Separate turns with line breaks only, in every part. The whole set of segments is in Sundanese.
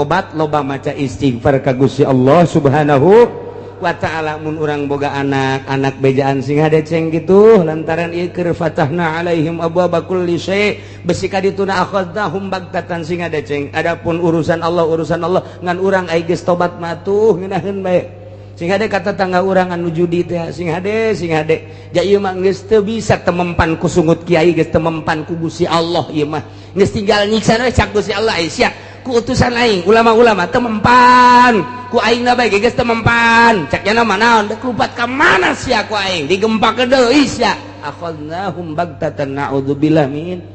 Tobat, loba maca istighfar ka Gusti Allah Subhanahu wa Ta'ala. Mun urang boga anak, anak bejaan sing hade ceng gitu lantaran ieu keur fatahna alaihim abwaaba kulli syai', besi ka dituna akhadnahum bagtatan, sing hade ceng. Adapun urusan Allah, urusan Allah. Ngan urang ai geus tobat mah tuh ngeunaheun bae. Sing hade ka tetangga urang anu judi teh, sing hade, sing hade. Ja ieu mah geus teu bisa temempan ku sungut kiai, geus temempan ku Gusti Allah. Ieu mah geus tinggal nyiksa we cak Gusti Allah. Ai sia ku utusan aing ulama-ulama temempan ku aing na bae, geus temempan cak nya mah. Naon dek lupat ka mana sia ku aing digempakeun deui sia? Akhadnahum bagtatan, naudzubillah min.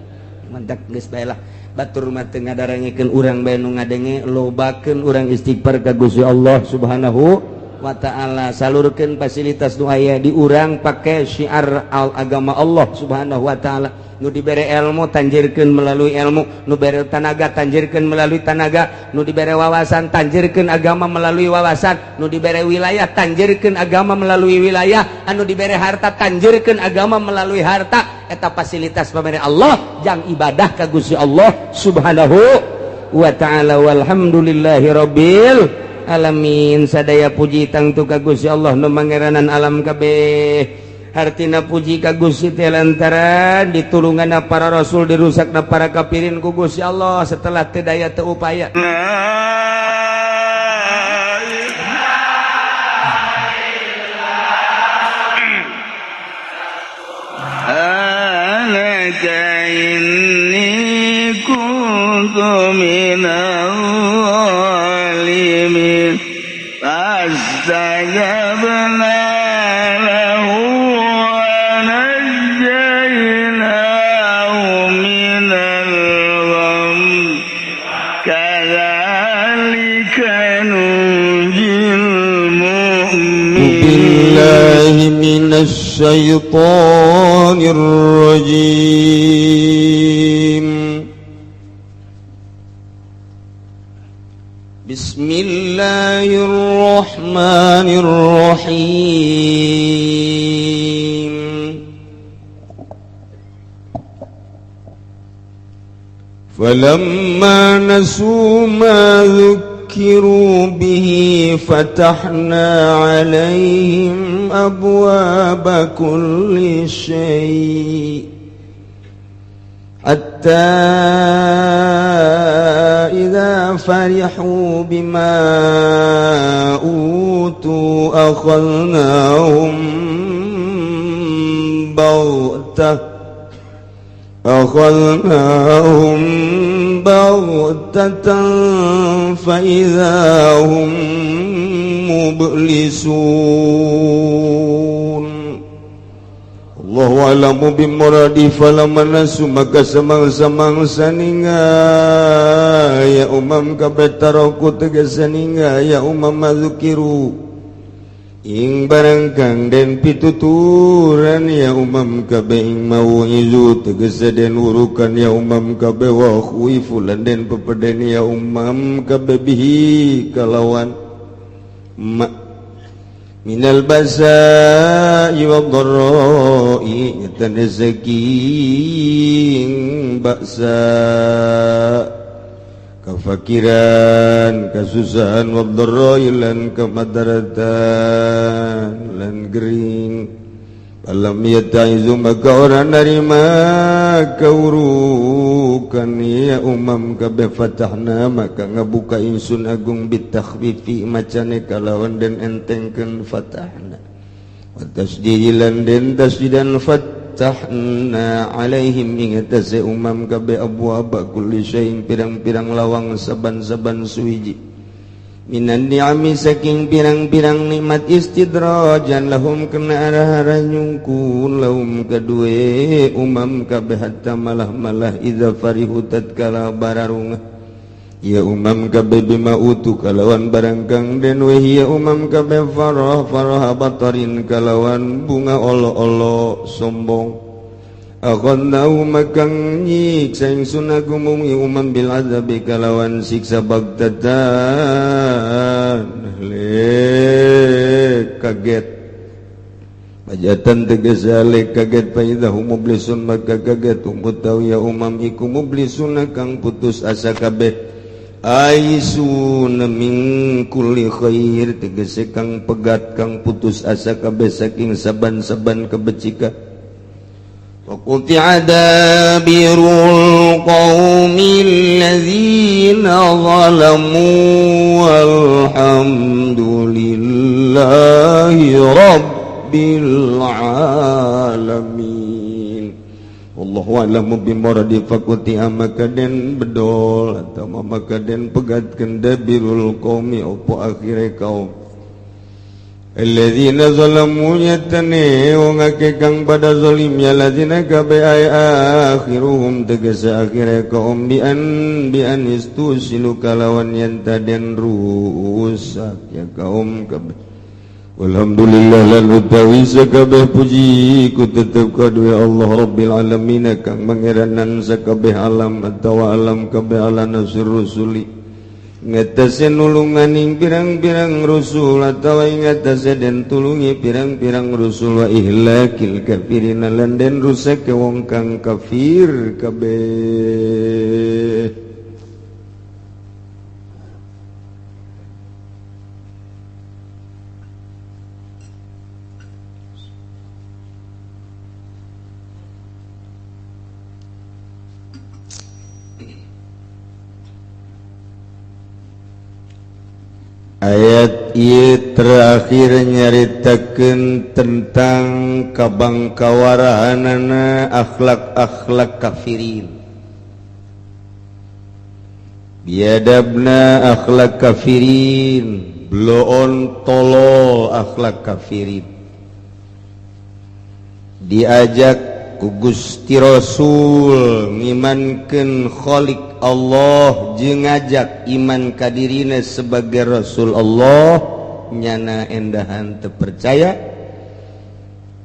Mantak geus bae lah, batur mah teu ngadarangekeun, urang bae nu ngadenge. Lobakeun urang istighfar ka Gusti Allah Subhanahu wa Ta'ala, salurkeun fasilitas nu aya di urang, pake syiar al agama Allah Subhanahu wa Ta'ala. Nu dibere ilmu, tanjirkeun melalui ilmu. Nu bere tanaga, tanjirkeun melalui tanaga. Nu dibere wawasan, tanjirkeun agama melalui wawasan. Nu dibere wilayah, tanjirkeun agama melalui wilayah. Anu dibere harta, tanjirkeun agama melalui harta. Eta fasilitas pamere Allah jang ibadah ka Gusti Allah Subhanahu wa Ta'ala. Walhamdulillahirabbil alamin. Sadaya puji tangtu ka Gusti Allah nu mangeranan alam kabeh. Hartina puji ka Gusti teh lantaran ditulungan para rasul, dirusakna para kafirin ku Gusti Allah setelah teu daya teu upaya.
لا سبحانك إني كنت من الظالمين. فاستجبنا له ونجيناه من الغم، كذلك ننجي المؤمنين.
بالله من الشيطان الرجيم. بسم الله الرحمن الرحيم. فلما نسوا ما ذكروا به فتحنا عليهم أبواب كل شيء حتى إذا فرحوا بما أوتوا أخذناهم بغتة فإذا هم مبلسون. الله أعلم بمراده. فلما نسوا maka samangsa-mangsa ninga ya umam kabeh, تركوا tegese ninga ya umam, ما ذكروا ing barang kang den pituturan ya umam kabeh ing mau'izu tegese den urukan ya umam kabeh, وخوفوا lan den pepeden ya umam kabeh, به kalawan ma من البأساء والضراء nyata saking baksa, kafakiran, kasusahan, والضراء lan kemadaratan lan gering. فلم يتعظوا maka ora narima kaurukan ya umam kabeh. فتحنا maka ngabuka insun agung, بالتخفيف macane kalawan den entengkeun فتحنا, والتشديد lan den tasdidan, فتحنا عليهم ing atase umam kabeh, أبواب كل شيء pirang-pirang lawang saban-saban suwiji, من النعم saking pirang-pirang nikmat, استدراجا لهم kena arah-arah nyungkun, لهم kadue umam kabeh, حتى malah-malah, إذا فرحوا tatkala bararungah ya umam kabeh, بما أوتوا kalawan barang kang den wehi ya umam kabeh, فرح فرح بطر kalawan bunga olo-olo sombong, أخذناهم maka nyiksa ingsun agumum umam, بالعذاب kalawan siksa, بغتة lek kaget, فجأة tegese lek kaget, فإذا هم مبلسون maka kaget, هم utawi ya umam iku, مبلسون kang putus asa kabeh. Aisun min kulli khair tegese kang pegat kang putus asa kabeh saking saban-saban kebecikan. Wa quti'a dabirul qaumil ladzina zalamu walhamdulillahi rabbil alamin. Allahu a'lamu bimuradi fakuti maka den bedol atau maka den pegatkeun dabirul qaumi opo akhire kaum alladzina zalamu yatane wong akeh kang pada zalim ya ladzina kabe ay akhiruhum tegese akhire kaum bi an istusilu kalawan yen taden rusak ya kaum kabeh. Alhamdulillah lan utawi sakabeh puji ku tetep kaduwe Allah Rabbil alamin kang mangeranan sakabeh alam atawa alam kabeh ala nasir rusuli ngatasi nulunganing pirang-pirang rusul atawa ngatasi den tulungi pirang-pirang rusul wa ihlakil kafirin lan den rusak wong kang kafir kabeh. Ayat ieu terakhir nyaritakeun tentang kabangkawarahanana akhlak-akhlak kafirin. Biadabna akhlak kafirin, bloon tolol akhlak kafirin. Diajak ku Gusti Rasul ngimankeun Khalik Allah jeung ngajak iman ka dirina sebagai Rasul Allah nyana endahan terpercaya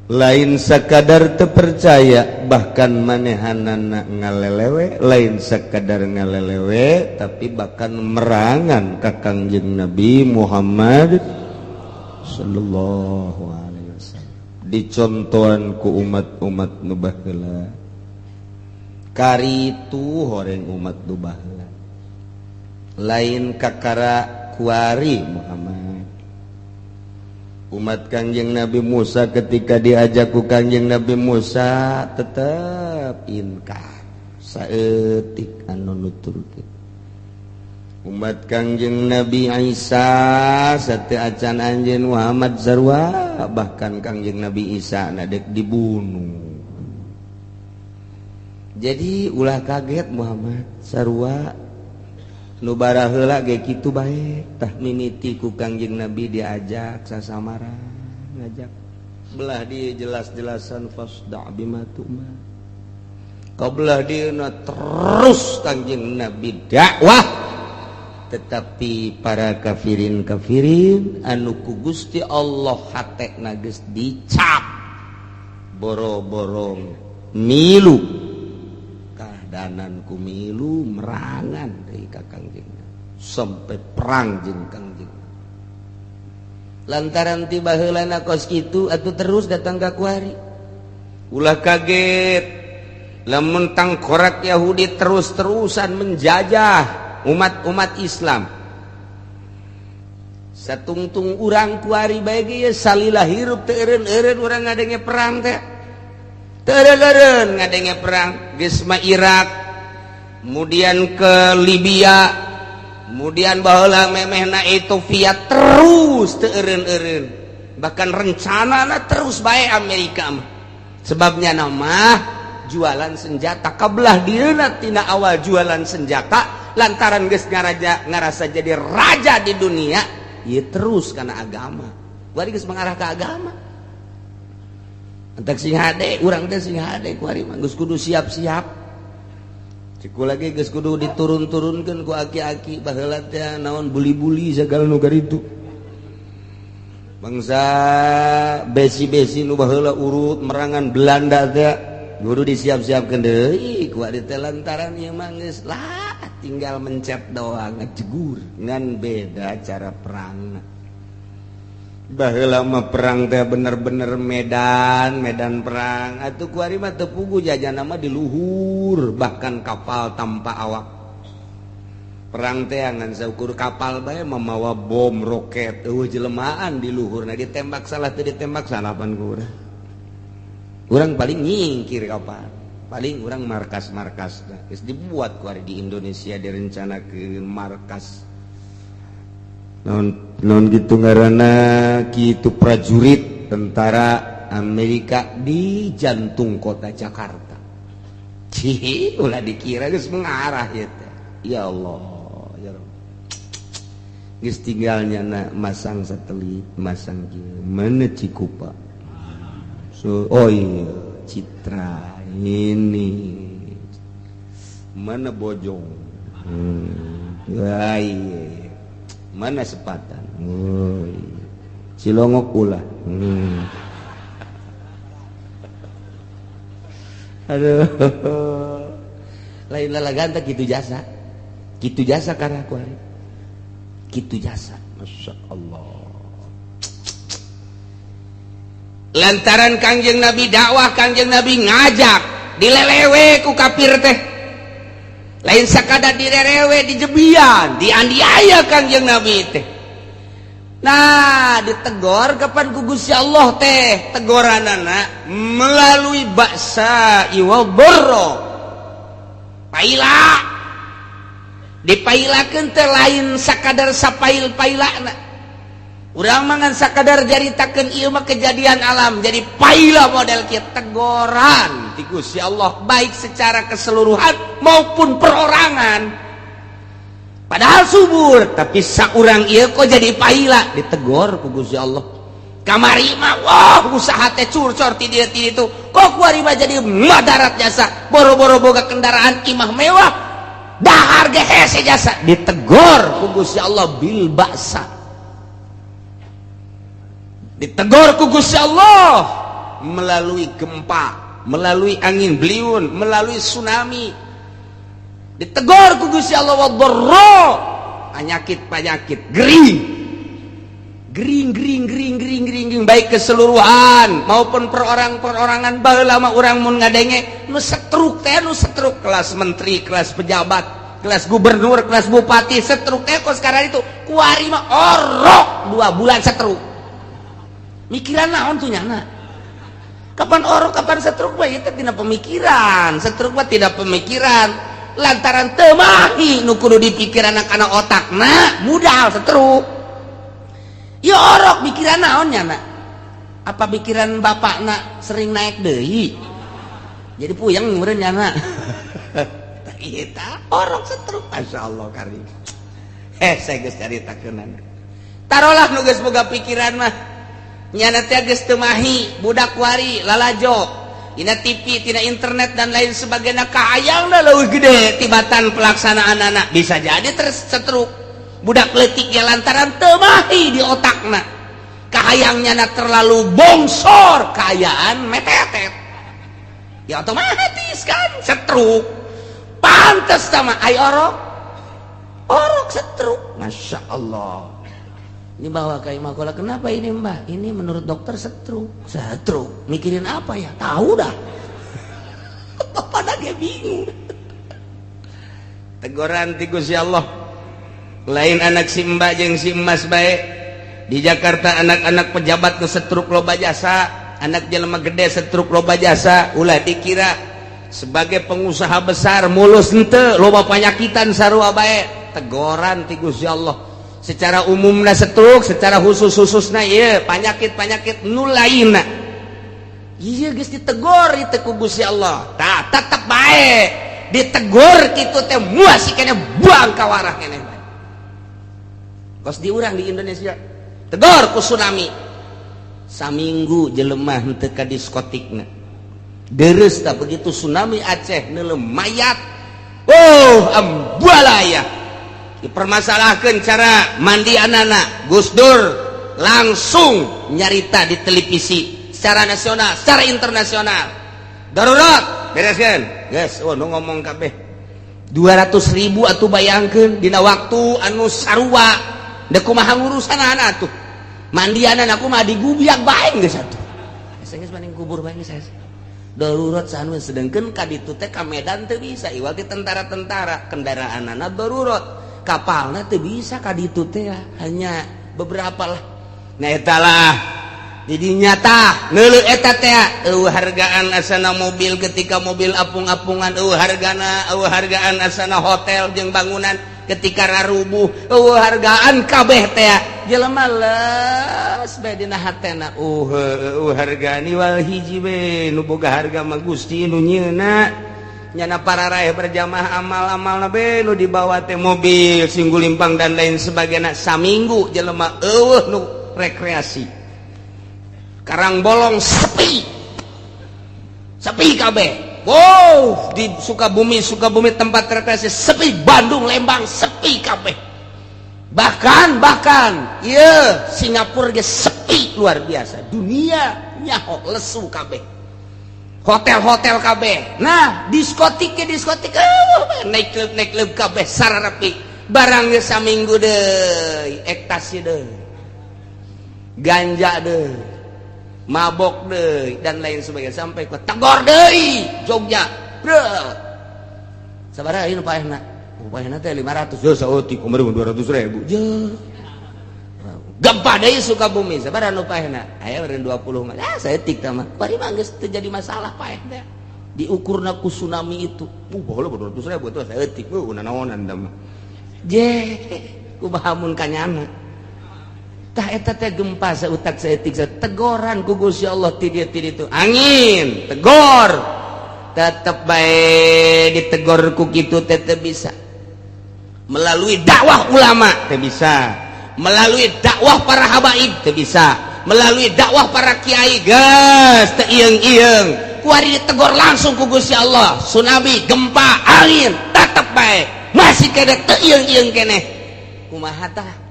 lain sekadar terpercaya bahkan manehanana ngalelewe lain sekadar ngalelewe tapi bahkan merangan ka Kangjeng Nabi Muhammad sallallahu alaihi wasallam dicontohan ku umat-umat nu baheula karitu horeng umat nu baheula lain kakara kuari Muhammad. Umat Kangjeng Nabi Musa ketika diajak ku Kangjeng Nabi Musa tetep inkar saeutik anu nuturkeun. Umat Kangjeng Nabi Isa sate acan anjeun Muhammad sarua bahkan Kangjeng Nabi Isa na dek dibunuh. Jadi ulah kaget Muhammad sarua nu baraheula ge kitu bae tah mimiti ku Kangjeng Nabi diajak sasamara ngajak belah di jelas-jelasan fasda' bima tu'mar qablah dieuna terus Kangjeng Nabi dakwah tetapi para kafirin-kafirin anu ku Gusti Allah hatena geus dicap boro-borong milu kahdanan ku milu merangan deui ka Kangjeng sampai perang jeung Kangjeng lantaran tiba heulana kos kitu atuh terus datang ka kuari ulah kaget lamun tangkorak Yahudi terus-terusan menjajah umat-umat Islam satungtung urang kuari bae ge salila hirup teu eureun-eureun urang ngadenge perang teh teu eureun-eureun ngadenge perang geus mah Irak kemudian ke Libya kemudian baheula memehna Ethiopia terus teu eureun-eureun bahkan rencanana terus bae Amerika mah sebabnya nama jualan senjata kabelah dieuna tina awal jualan senjata lantaran geus ngarasa jadi raja di dunia ieu terus karena agama kuari geus mengarah ke agama entek sing hade urang teh sing hade kuari mah geus kudu siap-siap ciku lagi geus kudu diturun-turunkeun ku aki-aki baheula teh naon buli-buli sagala nu garitu bangsa besi-besi nu baheula urut merangan Belanda teh kudu disiap-siapkeun deui kuari teh lantaran ieu mah geus lah tinggal mencet doang ngejegur ngan beda cara perang. Baheula mah perang teh bener-bener medan perang atuh kuari mah teu puguh jajana mah di luhur bahkan kapal tanpa awak.
Perang teh ngan saukur kapal bae mamawa bom roket, eueuh jelemaan di luhurna, ditembak salah teu ditembak salah pan ku urang. Urang paling nyingkir kapal, paling urang markas-markas geus dibuat ku ari di Indonesia direncanakeun markas naon naon gitu ngaranna kitu, prajurit tentara Amerika di jantung kota Jakarta. Cih, ulah dikira geus mengarah ya teh. Ya Allah, ya Rabb. Geus tinggalnya na masang satelit, masang kieu. Mana Cikupa? So, oh iya, Citra ini. Mana Bojong? Ya, iya. Mana Sepatan? Oh, iya. Cilongok ulah. Aduh. Lain lalagan teh kitu jasa. Kitu jasa karena aku hari. Kitu jasa. Masya Allah. Lantaran Kangjeng Nabi dakwah, Kangjeng Nabi ngajak, dilelewe ku kafir teh. Lain sakada dilelewe, dijebian, dianiaya Kangjeng Nabi teh. Nah, ditegor kapan ku Gusti Allah teh, tegoranana melalui baksa iwa borro. Paila. Dipailakeun teh lain sakadar sapail-pailana. Urang mah ngan sakadar jaritakeun ieu mah kejadian alam, jadi paila model kieu tegoran ti Gusti Allah baik secara keseluruhan maupun perorangan. Padahal subur, tapi saurang ieu kok jadi paila, ditegor ku Gusti Allah. Kamari mah wah usaha teh curcor ti dieu ti ditu, kok kuari mah jadi madarat jasa, boro-boro boga kendaraan imah mewah, dahar ge hese jasa, ditegor ku Gusti Allah bil baksa. Ditegor ku Gusti Allah melalui gempa, melalui angin beliung, melalui tsunami. Ditegor ku Gusti Allah wadharra, penyakit-penyakit gering. Gering gering gering gering gering gering baik keseluruhan maupun perorang-perorangan. Baheula mah urang mun ngadenge nu setruk teh, nu setruk kelas menteri, kelas pejabat, kelas gubernur, kelas bupati, setruk teh kok sekarang itu kuari mah orok 2 bulan setruk. Mikiran naon tuh nyana? Kapan orok, kapan setruk mah itu tidak pemikiran. Setruk mah tidak pemikiran. Lantaran teu mahi nu kudu dipikiran kana otakna, mudal setruk. Ya orok mikiran naon nyana? Apa pikiran bapakna sering naik deui? Jadi puyeng meureun nyana. Eta orok setruk, masyaallah karim. Saya geus caritakeunana. Tarolah nu geus boga pikiran mah. Nyana teh geus teu mahi budak wari lalajo dina TV, tina internet dan lain sebagainya, kahayangna leuwih gede tibatan pelaksanaan anak, bisa jadi terus setruk budak leutik ya lantaran teu mahi di otakna, kahayangnya na terlalu bongsor, kaayaan metetet ya otomatis kan setruk. Pantes sama ai orok orok setruk, masya Allah. Ini bawa ke Imakola, kenapa ini mbak? Ini menurut dokter setruk. Setruk, mikirin apa ya? Tahu dah. Padahal dia bingung. Teguran ti Gusti Allah. Lain anak si mbak jeung si emas baik. Di Jakarta anak-anak pejabat nu setruk loba jasa, anak jelema gede setruk loba jasa, ulah dikira sebagai pengusaha besar mulus henteu, loba panyakitan sarua bae. Teguran ti Gusti Allah. Secara umumna setruk, secara khusus-khususna ieu penyakit-penyakit nu lainna. Ieu geus ditegor ieu teh ku Gusti Allah. Tah tetep bae ditegor kitu teh muas keneh buang ka warah keneh bae. Kos diurang di Indonesia tegor ku tsunami. Saminggu jelema henteu ka diskotikna. Deres tah begitu tsunami Aceh neuleuh mayat. Oh, ambalaya. Dipermasalahkan cara mandi anak-anak. Gus Dur langsung nyarita di televisi secara nasional, secara internasional. Darurat, bereskan. Guys, oh nu ngomong kabeh. 200.000 atuh bayangkeun dina waktu anu sarua. Da kumaha ngurusan anak tuh. Mandian aku mah digubiak bae geus atuh. Geus maning kubur bae geus. Darurat sanu sedengkeun ka ditu teh ka Medan teu bisa iwal ti tentara-tentara kendaraanana darurat. Kapalna teu bisa ka ditu teh, hanya beberapa lah. Nah, eta lah jadi nyata neuleuh eta teh, eueuh hargaan asana mobil ketika mobil apung-apungan, eueuh hargana, eueuh hargaan asana hotel jeung bangunan ketika rarubuh, eueuh hargaan kabeh teh. Jelema les bae dina hatena, eueuh hargaan wal hiji we nu boga harga mah Gusti nu nyieuna. Nyana para raih berjamaah, amal-amal be nu dibawa teh mobil singgu limpang dan lain sebagainya. Saminggu jelema eueuh nu rekreasi. Karang Bolong sepi, sepi kabeh. Wow, di Sukabumi, Sukabumi tempat rekreasi sepi, Bandung, Lembang sepi kabeh. Bahkan bahkan iya Singapura ge sepi luar biasa. Dunia nyaho lesu kabeh. Hotel-hotel kabeh. Nah, diskotik ke diskotik, naik klub, naik klub kabeh sararapi. Barangnya saminggu deui, ekstasi deui. Ganja deui. Mabok deh dan lain sebagainya sampai ke tegor deui Jogja. Bro, sabaraha ieu paehna? Oh, paehna teh 500. Yo, saeutik kumaha 200 ribu. Je. Gempa deui Sukabumi, sabaraha nu paehna? Aya eureun 20 mah. Ah, saeutik tah mah. Bari mah geus teu jadi masalah paeh teh. Diukurna ku tsunami itu. Baheula 200 ribu tuh saeutik. Nanaonan tah mah. Je, kumaha mun kanyana? Tah, eta teh gempa sautak saeutik tegoran ku Gusti Allah ti dieu ti ditu. Angin, tegor. Tetep bae ditegor ku kitu teh teu bisa. Melalui dakwah ulama teu bisa. Melalui dakwah para habaib teu bisa. Melalui dakwah para kiai geus teu ieung-ieung. Kuari ditegor langsung ku Gusti Allah. Tsunami, gempa, angin, tetep bae masih kene teu ieung-ieung keneh. Kumaha tah?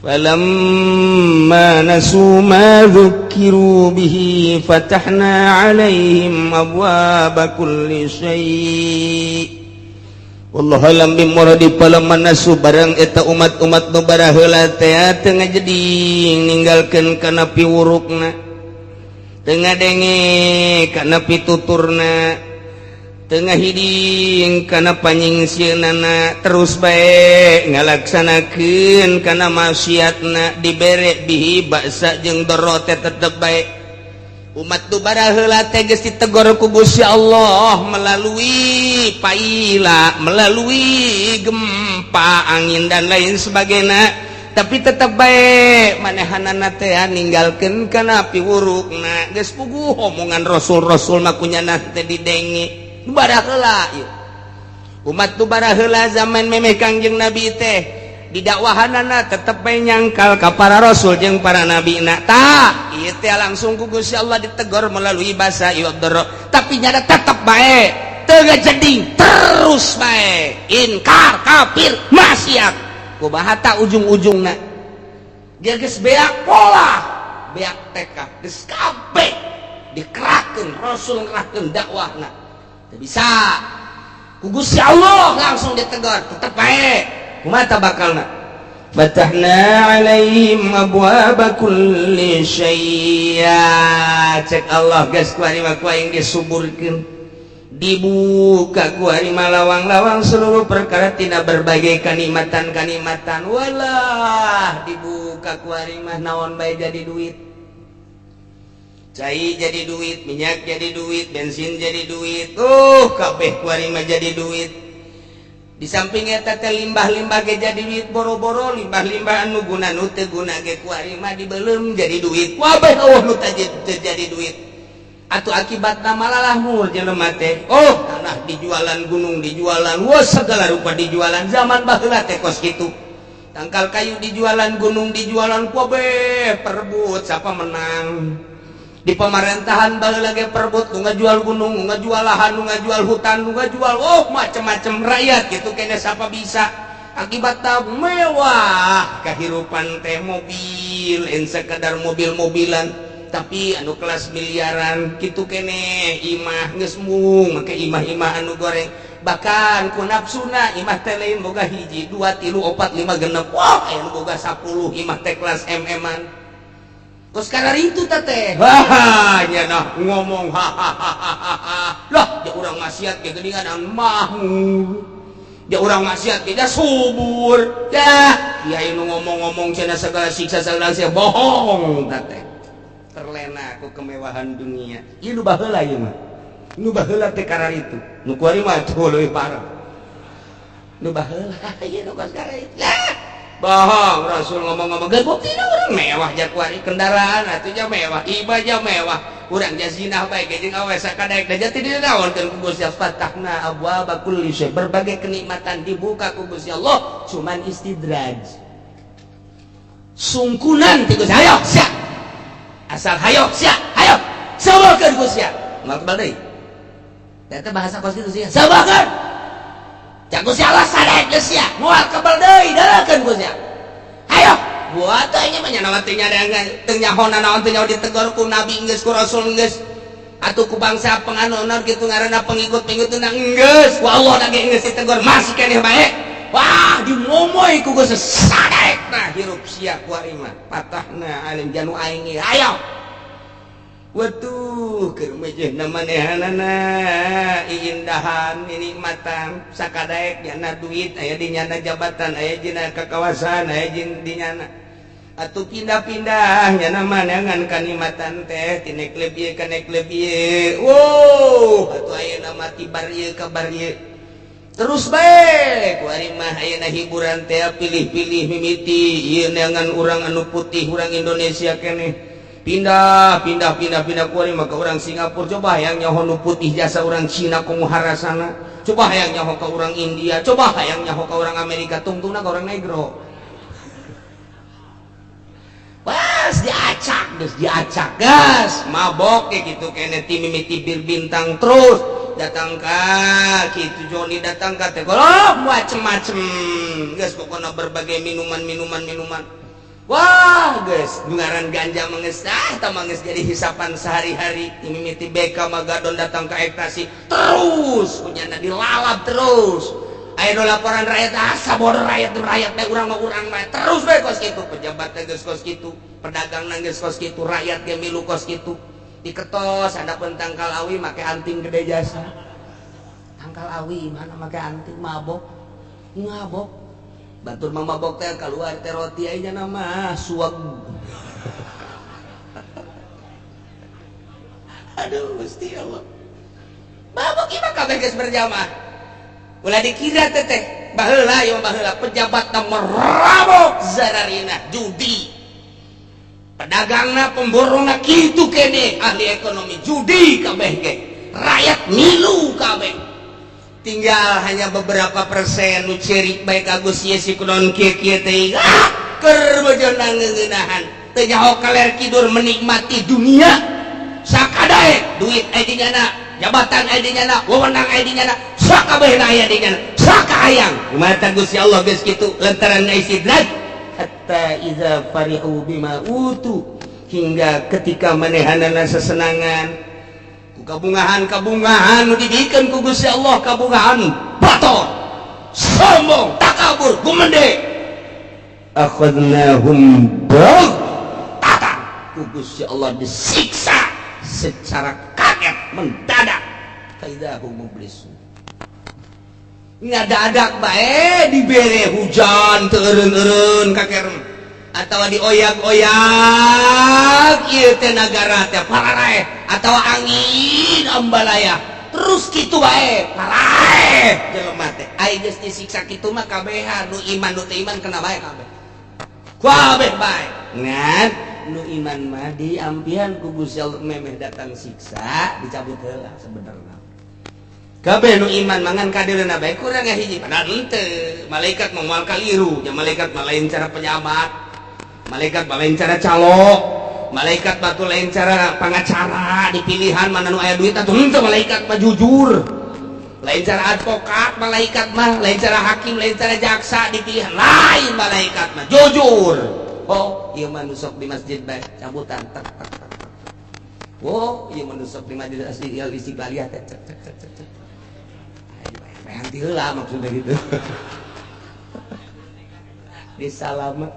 فلما نسوا ما ذكروا به فتحنا عليهم أبواب كل شيء والله أعلم بمراده. فلما نسوا barang eta umat-umat nu baraheula teh teu ngajeding, ninggalkeun kana piwurukna, teu ngadenge kana pituturna, teu ngahiding kana panyingsieunnana, terus bae ngalaksanakeun kana maksiatna, dibere bihi baksa jeung doro teh tetep bae. Umat nu baraheula teh geus ditegor ku Gusti Allah melalui paila, melalui gempa, angin dan lain sebagainya, tapi tetap bae manehanana teh ninggalkeun kana piwurukna. Geus puguh omongan rasul-rasul mah kunyana teh didenge. Baraheula ieu umat nu baraheula zaman memeh Kangjeng Nabi teh didakwahanana tetep bae nyangkal ka para rasul jeung para nabi. Na tah, ieu teh langsung ku Gusti Allah ditegor melalui basa ieu tapi nyada tetep bae teu ngajeding, terus bae inkar, kafir, maksiat. Kumaha tah ujung-ujungna? Geus beak pola, beak tekad, geus kabeh dikerahkeun rasul, ngerahkeun dakwahna teu bisa, ku Gusti Allah langsung ditegur, tetep bae. Kumaha tah bakalna? Fatahna alaihim abwaaba kulli syai'.
Cek Allah, geus kuari mah ku aing disuburkeun, dibuka kuari mah lawang-lawang seluruh perkara tina berbagai kanikmatan-kanikmatan. Walah, dibuka kuari mah naon bae jadi duit, cai jadi duit, minyak jadi duit, bensin jadi duit, kabeh kuari mah jadi duit. Di samping eta teh limbah-limbah ge jadi duit, boro-boro limbah-limbah anu guna, nu teu guna ge kuari mah dibeuleum jadi duit. Wabeh eueuh nu teu jadi duit. Atuh akibatna malalahmur jelema teh. Oh, tanah dijualan, gunung dijualan, wah, segala rupa dijualan. Zaman baheula teh kos kitu, tangkal kayu dijualan, gunung dijualan, kabeh perebut siapa menang. Di pemerintahan baheula ge perebut, nu ngajual gunung, nu ngajual lahan, nu ngajual hutan, nu ngajual, oh, macem-macem. Rakyat gitu kayaknya siapa bisa. Akibatnya mewah kehidupan teh, mobil lain sekedar mobil-mobilan, tapi anu kelas miliaran gitu kene. Imah geus mung make imah-imah anu goreng, bahkan ku nafsuna imah teh lain boga hiji, dua, tilu, opat, lima, genep, wah, aya nu boga 10 imah teh kelas MM-an. Terus karena itu teh, wah, nya nah ngomong hahaha lah, dia urang maksiat ge geuningan mahmur. Dia orang maksiat tidak subur. Ya, kiai nu ngomong-ngomong cenah segala siksa segala sia bohong teh. Terlena ku kemewahan dunia. Ieu nu baheula ieu mah. Nu baheula teh karar itu. Nu kuari mah tuh leuwih parah. Nu baheula ieu nu kos karar itu. Lah, bohong Rasul ngomong-ngomong geus buktina urang mewah ja kuari kendaraan atuh ja mewah, iba ja mewah. Urang ja zinah bae ge jeung awe sakadaek da jati dinaonkeun ku Gusti Allah fatahna abwaaba kulli syai. Berbagai kenikmatan dibuka ku Gusti Allah, cuman istidraj. Sungkunan ti Gusti, hayo sia. Asal hayo sia, hayo. Sabarkeun ku sia. Moal kebal deui. Eta bahasa kos kitu sia. Sabarkeun. Cak Gusti Allah sadaek geus sia, moal kebal deui darakeun ku sia. Hayo. Buat teh nya mah teu nyadangan teu nyaho naon teu nyaho ditegor ku nabi geus ku rasul geus atuh ku bangsa penganut kitu ngaranna pengikut-pengikut na geus ku Allah da ge geus ditegor masih keneh bae. Wah dimomoy ku geus sadaek nah hirup sia ku aing mah patahna alim janu aing ieu hayo. Watuh keur mejehna manehanana iindahan nikmatan sakadaek nyana duit aya di nyana jabatan aya dina kakawasan aya di nyana atuh pindah-pindah nyana manangan kanikmatan teh ti nek lebih ka nek lebih. Wow atuh ayeuna mah ti bar ieu ka bar ieu terus bae ku ari mah ayeuna hiburan teh pilih-pilih mimiti ieu neangan urang anu putih urang Indonesia keneh pindah pindah pindah pindah kuari maka orang Singapura coba hayang nyaho nu putih jasa orang Cina komo sana coba hayang nyaho ke orang India coba hayang nyaho ke orang Amerika tungtungna ke orang negro pas diacak geus diacak gas mabok kayak gitu kene ti mimiti bir bintang terus datang ka kitu Joni datang ka teh oh macem-macem geus pokona berbagai minuman-minuman minuman. Wah guys, ngaran ganja mengesah, tah manges jadi hisapan sehari-hari. Mimiti BK Magadon datang ke ekstasi terus, punya dilalap terus. Ayo laporan rakyat asa bodoh rakyat rakyat bae urang mah urang mah terus bae kos kitu, pejabat geus kos kitu, pedagang geus kos kitu, rakyat ge milu kos kitu. Diketos handapeun tangkal awi make anting gede jasa. Tangkal awi mana make anting mabok. Ngabok. Batur mah mabok teh keluar teh roti aya nama suag. Aduh Gusti Allah. Mabok ieu mah kabeh geus berjamaah. Ulah dikira teh teh baheula ieu baheula pejabat na merabok zararina judi. Pedagangna pemborongna kitu kene ahli ekonomi judi kabeh ge. Rakyat milu kabeh. Tinggal hanya beberapa persen nu cerik bae ka Gusti si kunaon kieu-kieu teh ah keur bojona ngeuneunahan teu nyaho kaler kidur menikmati dunia sakadaek duit aya di nyana jabatan aya di nyana wewenang aya di nyana sakabehna aya di nyana sakahayang mata Gusti Allah geus kitu lantaran ngaisidrat hatta iza farihu bima utu hingga ketika manehanana sesenangan kabungahan-kabungahan nu dibikeun ku Gusti Allah kabungahan bator sombong takabur gumende akhadnahum baghtatan ku Gusti Allah disiksa secara kaget mendadak faidahum mublisun ngadadak bae dibere hujan teu eureun-eureun kakerem atau dioyak-oyak ieu teh nagara teh pararaeh atau angin ambalaya terus kitu bae paraeh jelema teh ai geus disiksa kitu mah kabehan nu iman nu teu iman kena bae kabeh kabeh bae ngan nu iman mah diampihan ku Gusti Allah memeh datang siksa dicabut heula sebenarnya kabeh nu iman mangan kadeurna bae kurang hiji padahal henteu malaikat mah moal kaliru nya malaikat mah lain cara pejabat malaikat mah lain cara calo malaikat batu lain cara pengacara dipilihan mana nu aya duit atuh henteu malaikat mah jujur lain cara advokat malaikat mah lain cara hakim lain cara jaksa dipilihan lain malaikat mah jujur. Oh ieu mah nu sok di masjid bae cabutan tek tek tek. Oh ieu mah nu sok di masjid asli istiqlaliyah teh cek cek cek cek. Ayo heula maksudnya gitu. Disalamet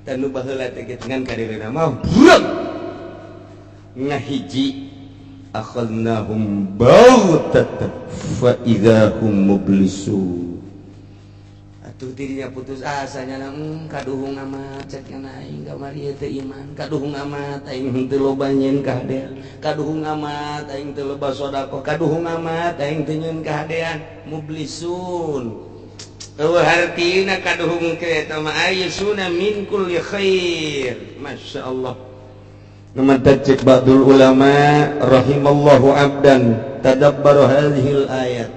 dan nu baheula teh kitu ngan kadeureuna mah brek ngahiji
Akhadnahum baghtatan fa idza hum mublisun.
Atuh dirinya putus asanya, kaduhung amat cek aing kamari teu iman, kaduhung amat aing teu loba nyieun kahadean, kaduhung amat aing teu loba sedekah, kaduhung amat aing teu nyieun kahadean. Mublisun eueuh hartina kaduhung ke eta mah ayusuna min kulli khair. Masyaallah.
Numatak cek ba'dul ulama, rahimallahu abdan tadabbara hadhil ayat.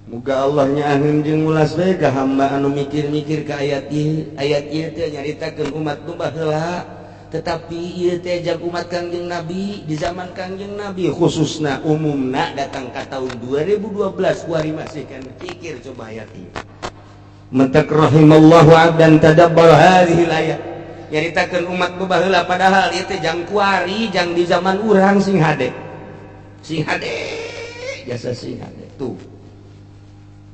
Muga Allah nyaaheun jeung ulas bae ka hamba anu mikir-mikir ka ayat ieu. Ayat ieu teh nyaritakeun umat nu baheula, tetapi ieu teh jag umat Kangjeng Nabi di zaman Kangjeng Nabi khususna, umumna datang ka tahun 2012 kuari masih kan pikir coba ayat ieu. Matak rahimallahu abdan tadabbara hadhil ayat.
Nyaritakeun umat nu baheula, padahal ieu teh jang kuari, jang di zaman urang. Sing hade, sing hade jasa, sing hade tuh.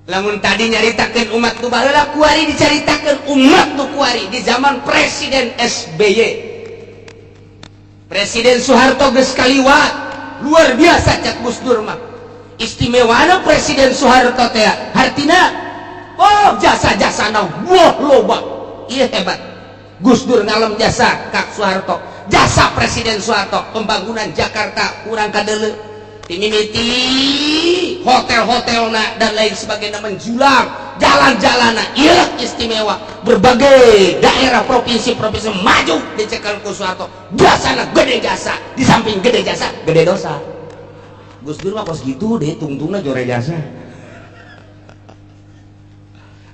Lamun tadi nyaritakeun umat nu baheula, kuari dicaritakeun umat nu kuari di zaman Presiden SBY. Presiden Soeharto geus kaliwat, luar biasa cak Gus Dur mah. Istimewana Presiden Soeharto teh hartina, oh, jasa-jasana wah loba. Iya, hebat. Gus Dur ngalem jasa Kak Soeharto. Jasa Presiden Soeharto pembangunan Jakarta kurang kadeuleu. Timimiti hotel-hotelna dan lain sebagainya menjulang, jalan-jalan iya istimewa, berbagai daerah, provinsi-provinsi maju dicekal ku Soeharto. Jasana gede, jasa di samping gede jasa, gede dosa. Gus Dur mah kos gitu deh, tungtungna jore jasa.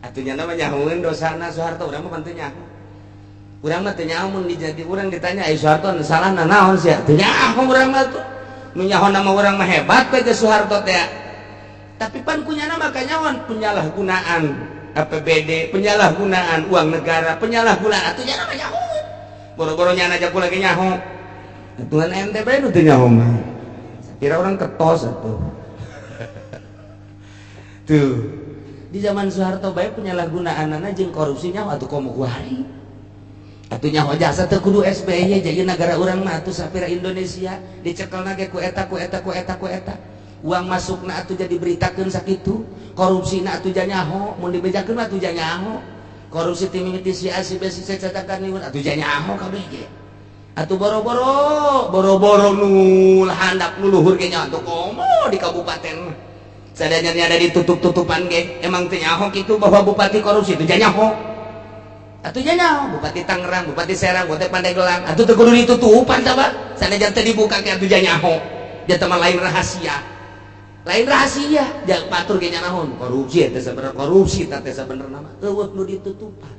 Atunya namanya nyahueun dosana Soeharto, urang mah teu nyaho. Urang mah teu nyaho mun dijadi urang ditanya, "Ai Soeharto salahna naon sia?" Teu nyaho urang mah tuh. Nu nyaho nama urang mah hebat bae ke Soeharto teh. Tapi pan kunyana mah kanyawan penyalahgunaan APBD, penyalahgunaan uang negara, penyalahgunaan, atuh nyana mah nyaho. Boro-boro nyana aja lagi nyaho. Atuhan ente bae nu teu nyaho mah. Kira orang ketos atuh. Tuh. Di zaman Soeharto bae penyalahgunaanana jeung korupsinya, atuh komo kuari. Atuh nyaho jasa teu kudu SBY, jadi negara urang mah atuh sapira Indonesia dicekelna ge ku eta, ku eta, ku eta, ku eta. Uang masukna atuh jadi beritakeun sakitu, korupsina atuh nyaho, mun dibejakeun mah atuh nyaho. Korupsi ti mimiti si A, si B, si C catakan niun atuh nyaho kabeh ge. Atuh boro-boro, boro-boro nu handap, nu luhur ge nyaho, atuh komo di kabupaten. Sadayana ada ditutup-tutupan ge, emang teu nyaho kitu bahwa bupati korupsi itu nyaho. Atuh nyaho Bupati Tangerang, Bupati Serang, Bupati Pandeglang, atuh teu kudu ditutupan coba. Sanajan teu dibuka ge atuh nyaho. Dia teman lain rahasia. Lain rahasia, jangan patur ge nyanaon korupsi eta sebenarnya, korupsi teh sebenarnya mah eueuh nu ditutupan.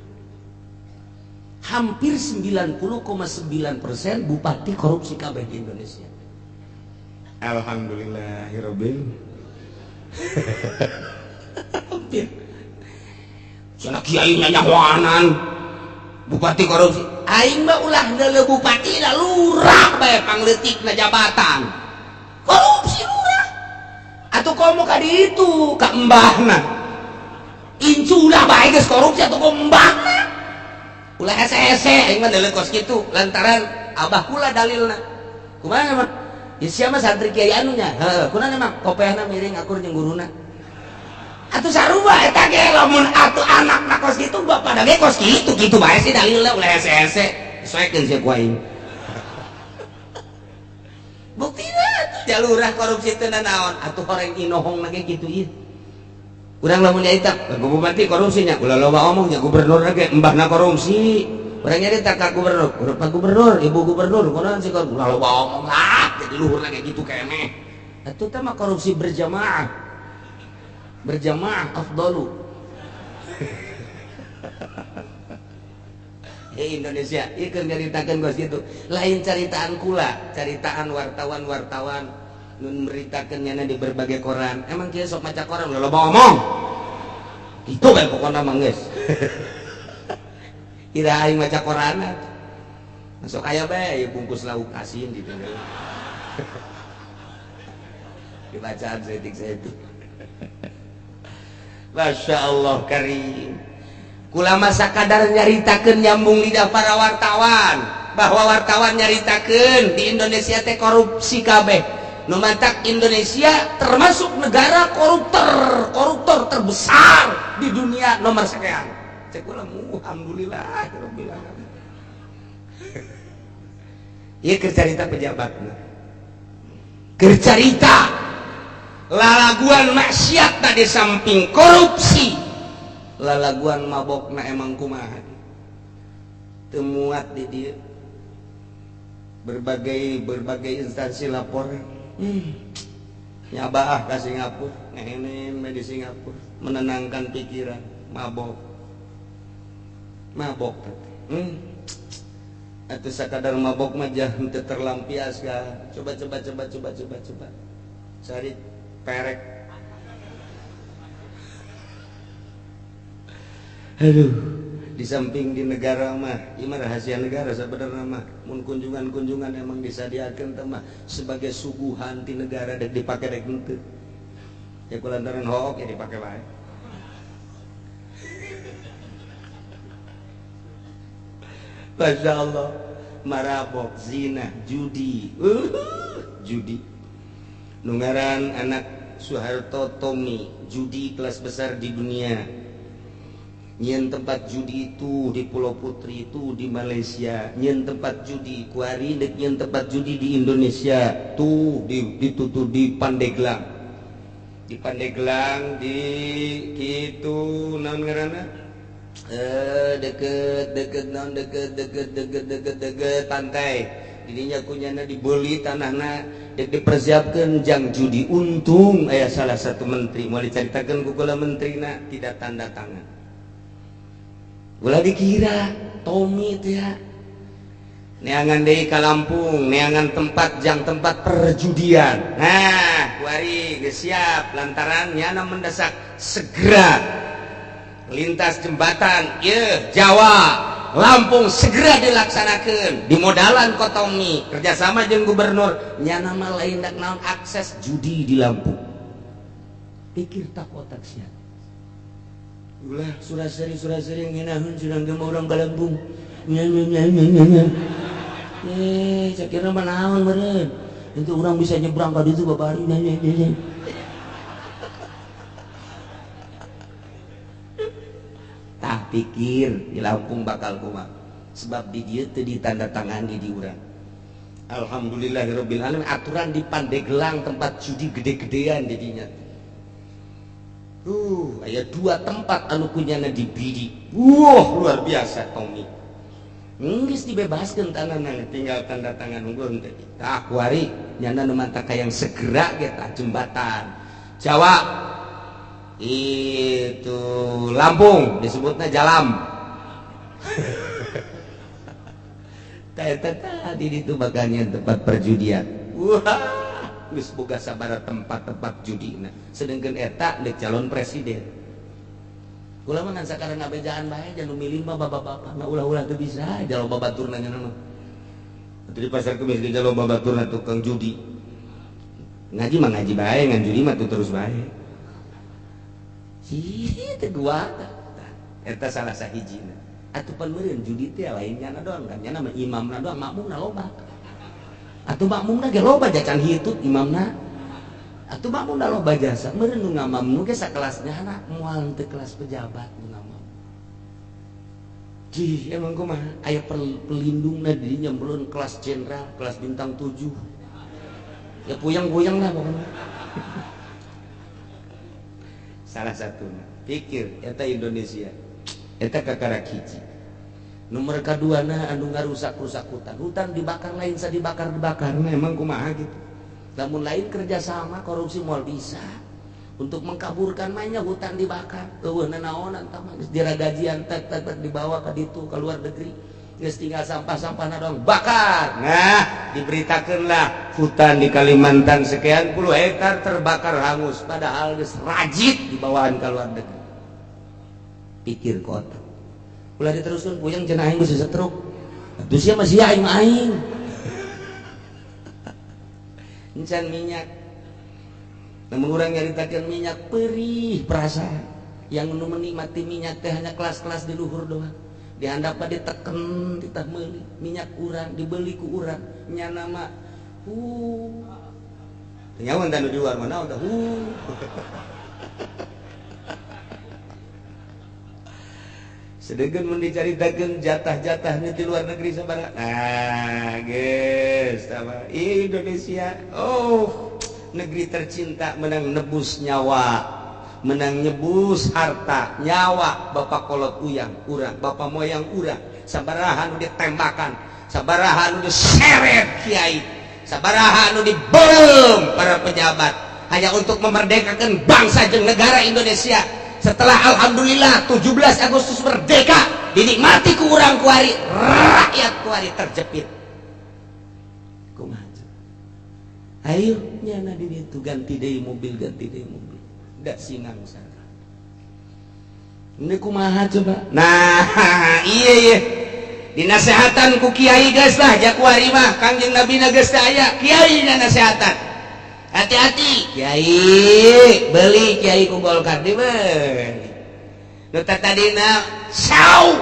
Hampir 90,9% bupati korupsi kabeh di Indonesia.
Alhamdulillahirabbil.
Hampir. Cenah kiai nyanyahoanan bupati korupsi. Aing mah ulah neuleuh bupati lah, lurah bae pangleutikna jabatan. Korupsi lurah. Atuh komo ka ditu ka embahna. Inculah bae geus korupsi, atuh komo embahna. Ulah hese-hese aing mah neuleuh kos kitu lantaran abah kula dalilna. Kumaha emang? Ya sia mah santri kiai anu nya. Heeh, kunaon emang kopehna miring akur jeung guruna. Atuh sarua eta ge, lamun atuh anakna kos kitu, bapana ge kos kitu, kitu bae sih dalilna, ulah hese-hese. Soekeun sia ku aing. Buktina atuh jalurah korupsi teu naon, atuh horeng inohong ge kitu ieu. Urang lamun nyarita bupati korupsinya, ulah loba omongnya, gubernur ge embahna korupsi. Urang nyarita ka gubernur, Pak Gubernur, Ibu Gubernur, kunaon sih korupsi? Ulah loba omong lah, jadi luhur ge gitu keneh. Atuh teh mah korupsi berjamaah. Berjamaah afdalu. Ya Indonesia, ieu keur nyaritakeun kos kitu. Lain caritaan kula, caritaan wartawan-wartawan nu meritakeun nyana di berbagai koran. Emang kieu sok maca koran, ulah loba omong. Kitu bae pokona mah geus. Ira aing maca koran. Masuk aya bae bungkus lauk asin di pinggir. Dibacaan setik-setik. Masya Allah karim. Kula masa kadar nyaritakeun nyambung lidah para wartawan. Bahwa wartawan nyaritakeun di Indonesia teh korupsi kabeh. Nu mantak Indonesia termasuk negara koruptor terbesar di dunia nomor sekian. Cek kula alhamdulillah rabbil alamin. Ieu keur carita pejabatna. Keur carita lalaguan maksiat di samping korupsi, lalaguan mabokna emang kumaha. Teu muat di dieu. Berbagai instansi lapor, nyabaah ke Singapura, ngehenen di Singapura, menenangkan pikiran, mabok, mabok, atau sakadar mabok mah jah teu terlampiaskan. Coba coba coba coba coba coba, cari perek. Aduh. Di samping di negara mah, ieu mah rahasia negara sebenarnya mah. Mun kunjungan-kunjungan emang disadiakeun teh mah sebagai suguhan ti negara dek dipake dek henteu. Ya kulantaran hook ya dipake wae. Masya Allah, marabok, zina, judi. Judi. Nu ngaran anak Soeharto Tommy, judi kelas besar di dunia. Nyen tempat judi itu di Pulau Putri itu di Malaysia, nyen tempat judi kuari dek nyen tempat judi di Indonesia tuh di ditutup di Pandeglang. Di Pandeglang di kitu naon ngaranna? Deket deket naon deket deket deket deket deket pantai. Didinya kunyana dibeli tanahna dek dipersiapkeun jang judi. Untung aya salah satu menteri moal dicaritakeun ku kula menterina tidak tanda tangan. Ulah dikira Tommy itu ya neangan deui ka Lampung, neangan tempat jang tempat perjudian. Nah, kuari geus siap lantaran nyana mendesak segera lintas jembatan ieu Jawa Lampung segera dilaksanakeun. Dimodalan ku Tommy kerjasama jeung gubernur, nyana mah lain dak naon akses judi di Lampung. Pikir tak otak sia. Ulah suraseri suraseri ngeunahun surang ge urang ka Lampung. Nya nya nya nya nya. Cakirna mah naon meureun. Itu urang bisa nyebrang ka ditu babari nya nya nya. Tah pikir di Lampung bakal kumaha. Sebab di dieu teu ditandatangani di urang. Alhamdulillahirabbil alamin aturan di Pandeglang tempat judi gede-gedean didinya. Aya dua tempat anu kunyana dibidik. Wah, luar biasa Tommy. Geus dibebaskeun tanahna tinggal tanda tangan unggul teh. Tah kuari nyana nu mantaka yang segera ge tah jembatan Jawa itu Lampung disebutna Jalam. Tah eta tadi ditu bagannya tempat perjudian. Wah, geus boga sabaraha tempat-tempat judina. Sedangkan eta deuk calon presiden. Ulah mah ngan sakarang ngabejaan bae jangan milih mah bapak-bapak. Nah ulah-ulah teu bisa jalo babaturna nya mah. Atuh di pasar kemis ge jalo babaturna tukang judi. Ngaji mah ngaji bae, ngan judi mah tuh terus bae. Sih teu kuat. Eta salah sahijina. Atuh pan meureun judi teh lain nyana doang kan nyana mah imamna doang makmumna loba. Atuh makmumna ge loba jacan hitut imamna. Atuh makmumna loba jasa. Meureun nu ngamam nu ge sakelasnya na moal teu kelas pejabat nu ngamam. Jih emang kumaha aya pelindungna di dinya meureun kelas jenderal, kelas bintang 7. Ya puyeng-puyeng lah pokoknya. Salah satuna. Pikir eta Indonesia. Eta kakarak hiji. Nomor kaduana anu ngarusak-rusak hutan. Hutan dibakar lain sa dibakar-dibakar. Nah, emang kumaha gitu. Namun lain kerjasama korupsi moal bisa. Untuk mengkaburkan mainnya hutan dibakar. Eueuh nanaonan tah mah geus diragajian tek tek tek dibawa ka ditu ka luar negeri. Geus tinggal sampah-sampahna doang bakar. Nah, diberitakeunlah hutan di Kalimantan sekian puluh hektar terbakar hangus padahal geus rajit dibawaan ka luar negeri. Pikir kota. Ulah diteruskeun puyeng cenah aing geus setruk. Atuh sia mah sia aing mah aing. Encan minyak. Namun urang nyaritakeun minyak perih perasaan. Yang nu menikmati minyak teh hanya kelas-kelas di luhur doang. Dihandap diteken titah meuli minyak urang dibeli ku urang nyana mah nyawan tanu di luar mana tah Sedengkeun mun dicaritakeun jatah-jatahnya di luar negeri sabaraha. Nah, geus tah Indonesia. Oh, negeri tercinta menang nebus nyawa, menang nyebus harta, nyawa bapak kolot uyang urang, bapak moyang urang, sabaraha nu ditembakan, sabaraha nu diseret kiai, sabaraha nu dibom para pejabat hanya untuk memerdekakan bangsa jeung negara Indonesia. Setelah alhamdulillah 17 Agustus merdeka, dinikmati ku urang kuari, rakyat kuari terjepit. Kumaha? Ayo nyana di ditu ganti deui mobil, ganti deui mobil. Da singang sana. Ini kumaha coba? Nah, iya iya. Dinasehatan ku kiai geus lah jakuari mah, Kangjeng Nabi na geus teu aya, kiai na nasehatan. Hati-hati kiai, beli kiai ku Golkar dibeli. Nu tadina sau.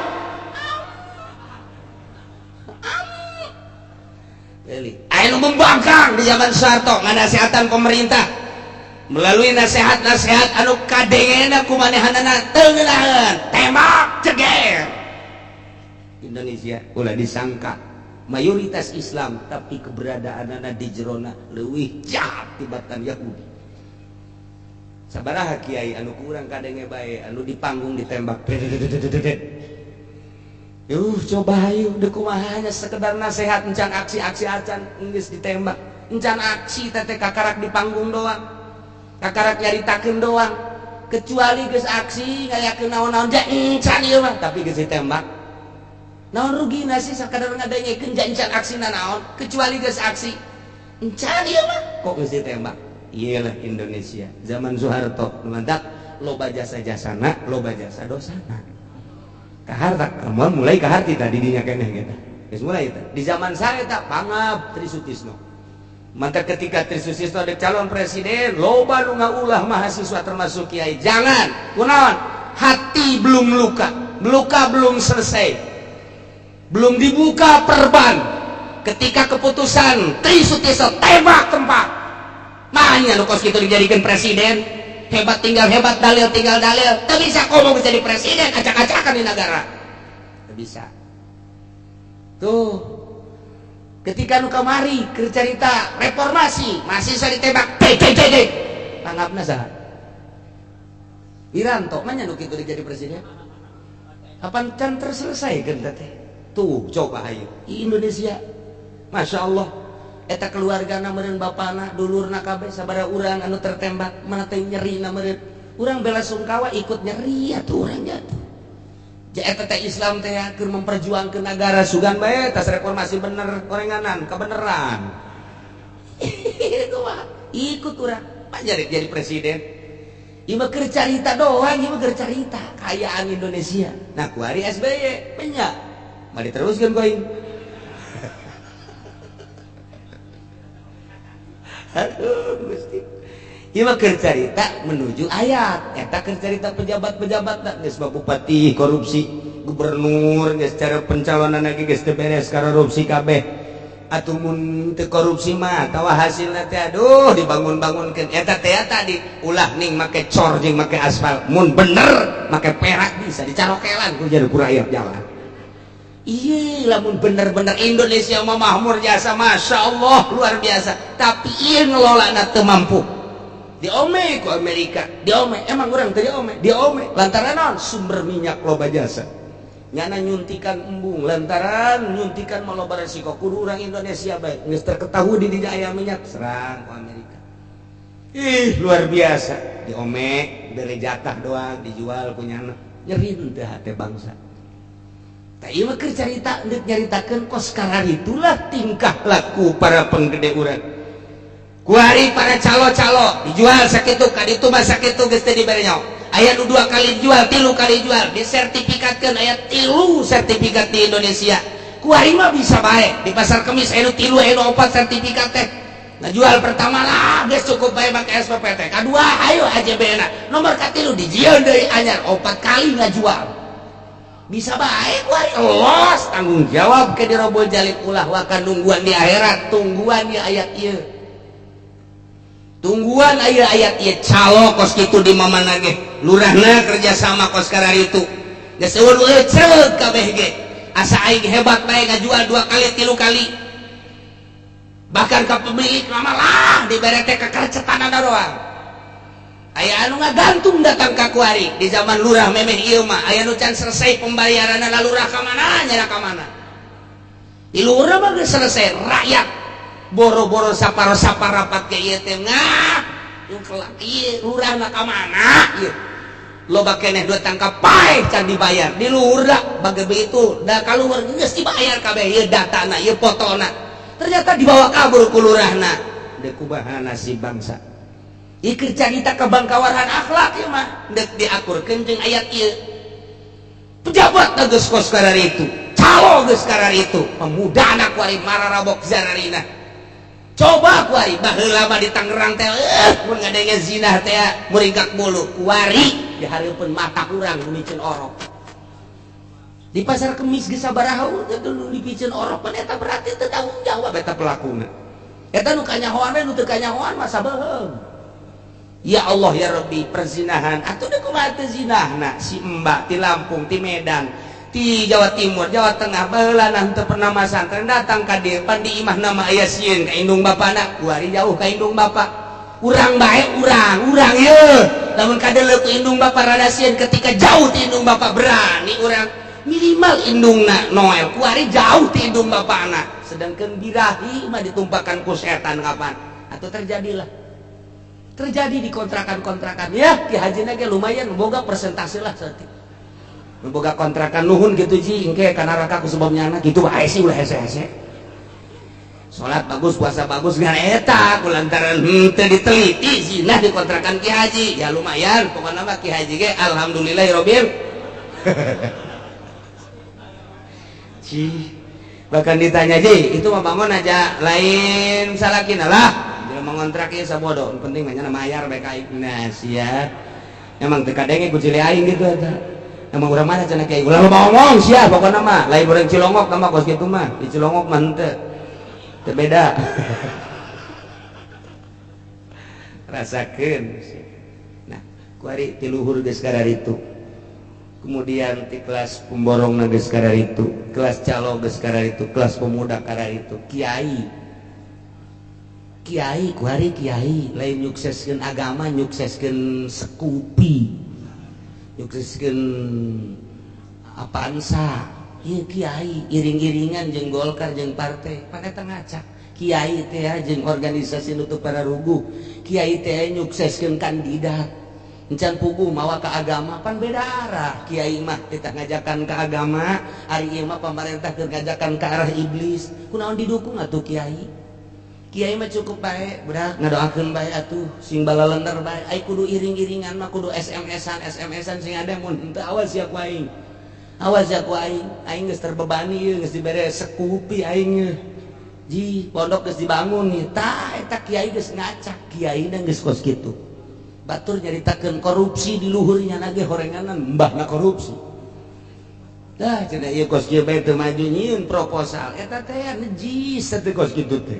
Beli. Aya nu membangkang di zaman Soeharto nganasehatan pemerintah melalui nasihat-nasihat anu kadengena ku manehanana teu ngeunaheun, tembak ceger. Indonesia ulah disangka mayoritas Islam tapi keberadaanana di jerona leuwih jahat tibatan Yahudi. Sabaraha kiai anu kurang kadenge bae anu di panggung ditembak. Yuh coba hayu deuk kumaha nya sekedar nasihat encan aksi-aksi acan geus ditembak. Encan aksi teh kakarak di panggung doang. Kakarak nyaritakeun doang. Kecuali geus aksi ngayakeun naon-naon ja encan ieu mah tapi geus ditembak. Naon rugi nasi sakadar ngadengekeun encan aksi naon kecuali geus aksi encan ieu mah kok geus ditembak. Iyalah Indonesia zaman Soeharto mantap loba jasa jasana loba jasa dosana kaharta mulai kaharti tadi dinya keneh gitu geus mulai eta di zaman saya tak pangab Tri Sutisno mantap ketika Tri Sutisno ada calon presiden loba nu ngaulah mahasiswa termasuk kiai jangan kunaon hati belum luka luka belum selesai belum dibuka perban ketika keputusan Tri Sutisno tembak tempat mahnya nu kos kitu dijadikan presiden hebat tinggal hebat dalil tinggal dalil tak bisa ngomong jadi presiden acak-acakan di negara tak bisa tuh ketika nu kamari keur carita reformasi mahasiswa ditembak teh tanggapna saha Wiranto mah nya nu kitu dijadi presiden kapan can terselesaikan teh. Tuh coba ayo Indonesia Masya Allah eta keluarga na meureun bapana dulurna kabeh sabaraha urang anu tertembak mana teh nyeri na meureun urang bela sungkawa ikut nyeri atuh urang jatuh ja eta teh Islam teh keur memperjuangkeun negara sugan bae tas reformasi bener orenganan kebeneran ikut urang jadi jadi presiden ieu mah keur carita doang ieu mah keur carita kayaan Indonesia. Nah kuari SBY nya mari teruskan koin. Aduh Gusti. Ieu mah keur carita menuju ayat. Eta keur carita pejabat-pejabat geus bupati korupsi, gubernur geus cara pencalonan lagi geus teu beres korupsi kabeh. Atuh mun teu korupsi mah tawa hasilna teh aduh dibangun-bangunkeun. Eta teh tadi ulah ning make cor jeung make aspal. Mun bener make perak bisa dicarokelan ku jadi ku rakyat jalan. Iya, lamun bener-bener Indonesia mah makmur jasa, masya Allah luar biasa. Tapi iya ngelola na teu mampu. Diome ku Amerika, diome. Emang urang teu diome, diome. Lantaran naon? Sumber minyak loba jasa. Nyana nyuntikan embung, lantaran nyuntikan mah loba resiko. Kudu urang Indonesia bae. Geus terketahui di dinya aya minyak, serang ku Amerika. Ih, luar biasa. Diome, bere jatah doang dijual ku nyana. Nyeri teu hate bangsa. Ieu mah keur carita deuk nyaritakeun kos itulah tingkah laku para penggede urang. Kuari para calo-calo dijual sakitu ka ditu mah sakitu geus teu dibere nyawa. Aya nu 2 kali jual, 3 kali jual, disertifikatkeun aya 3 sertifikat di Indonesia. Kuari mah bisa bae di pasar Kemis aya nu 3 aya nu 4 sertifikat teh. Ngajual pertama lah geus cukup bae make SPPT. Kadua ayo AJB na. Nomor katilu dijieun deui anyar 4 kali ngajual. Bisa baik wari los tanggung jawab ke dirobol jalib ulah waka nungguan di akhirat, tungguan ya ayat ieu. Tungguan aya ayat ieu calo kos kitu di mamana ge. Lurahna kerja sama kos kararitu. Geus eueun eceug kabeh ge. Asa aing hebat bae ngajual 2 kali 3 kali. Bahkan ka pemilik lama lah dibere teh kekercetanana doang. Aya anu ngagantung datang ka kuari di zaman lurah memeh ieu mah aya nu can selesai pembayaranna lurah ka mana nyana ka mana. Di lurah mah geus selesai rakyat boro-boro saparo-saparapat ke ieu teh ngah kelak ieu lurahna ka mana ieu. Loba keneh dua tangkap paeh can dibayar di lurah bagai begitu da kaluar geus dibayar kabeh ieu datana ieu fotona. Ternyata dibawa kabur ku lurahna. Deuk kumaha nasib bangsa. Ieu carita kebangkawaran akhlak ieu mah deuk diakurkeun jeung ayat ieu. Pejabat geus kos kararitu, calo geus kararitu, pemuda anak kuari mararabok zararina. Coba kuari baheula mah di Tangerang teh mun ngadenge zinah teh muringkak bulu kuari di hareupeun mata urang nu miceun orok. Di pasar Kemis geus sabaraha nu dipiceun orok pan eta berarti teu tanggung jawab eta pelakuna. Eta nu kanyahoan we nu teu kanyahoan mah sabeheung. Ya Allah ya Rabbi perzinahan atuh deuk kumaha teu zinahna si Mbak ti Lampung ti Medan ti Jawa Timur Jawa Tengah baheula teu pernah masantren datang ka dieu pan di imah nama aya sieun ka indung bapana kuari jauh ka indung bapa urang bae urang ieu lamun kadeuleu ku indung bapa rada sieun ketika jauh ti indung bapa berani urang minimal indungna Noel kuari jauh ti indung bapana sedangkan birahi mah ditumpakan ku setan kapan atau terjadilah terjadi di kontrakan-kontrakan ya Ki Haji ge lumayan boga persentase lah saeutik boga kontrakan nuhun gitu ji engke kana neraka ku sebabnya anak gitu bae sih ulah hese-hese salat bagus puasa bagus ngan eta ku lantaran henteu diteliti zina di kontrakan Ki Haji ya lumayan pokokna mah Ki Haji ge alhamdulillahirabbil ci bahkan ditanya ji itu mah bangun aja lain salakina lah mengontrak ieu sabodo penting mah nya mayar bae ka aing nah sia emang teu kadenge ku cili aing gitu eta emang urang mana cenah kiai ulah loba ngomong sia pokona mah lain urang Cilongok mah kos kitu mah di Cilongok mah henteu teu beda rasakeun nah kuari ti luhur geus kararitu kemudian ti kelas pemborong geus kararitu kelas calo geus kararitu kelas pemuda kararitu kiai kiai kuari kiai lain nyukseskeun agama nyukseskeun sekupi nyukseskeun Avanza ieu kiai iring-iringan jeung Golkar jeung partai pan eta ngacak kiai teh jeung organisasi nu teu pararuguh kiai teh nyukseskeun kandidat encan puguh mawa ka agama pan beda arah kiai mah kita ngajakan ke agama ari ieu mah pamarentah keur ngajakan ke arah iblis kunaon didukung atuh kiai kiai mah cukup bae budak ngadoakeun bae atuh sing balalender bae ai kudu iring-iringan mah kudu SMS-an SMS-an sing ada mun henteu awas ya ku aing awas ya ku aing aing geus terbebani ieu geus dibere sekupi aing ye ji pondok geus dibangun ieu tah eta kiai geus ngacak kiaina geus kos kitu batur nyaritakeun korupsi di luhurnya ge horenganan mbahna korupsi dah cenah ieu kos kieu bae teu maju nyieun proposal eta teh najis teh kos kitu teh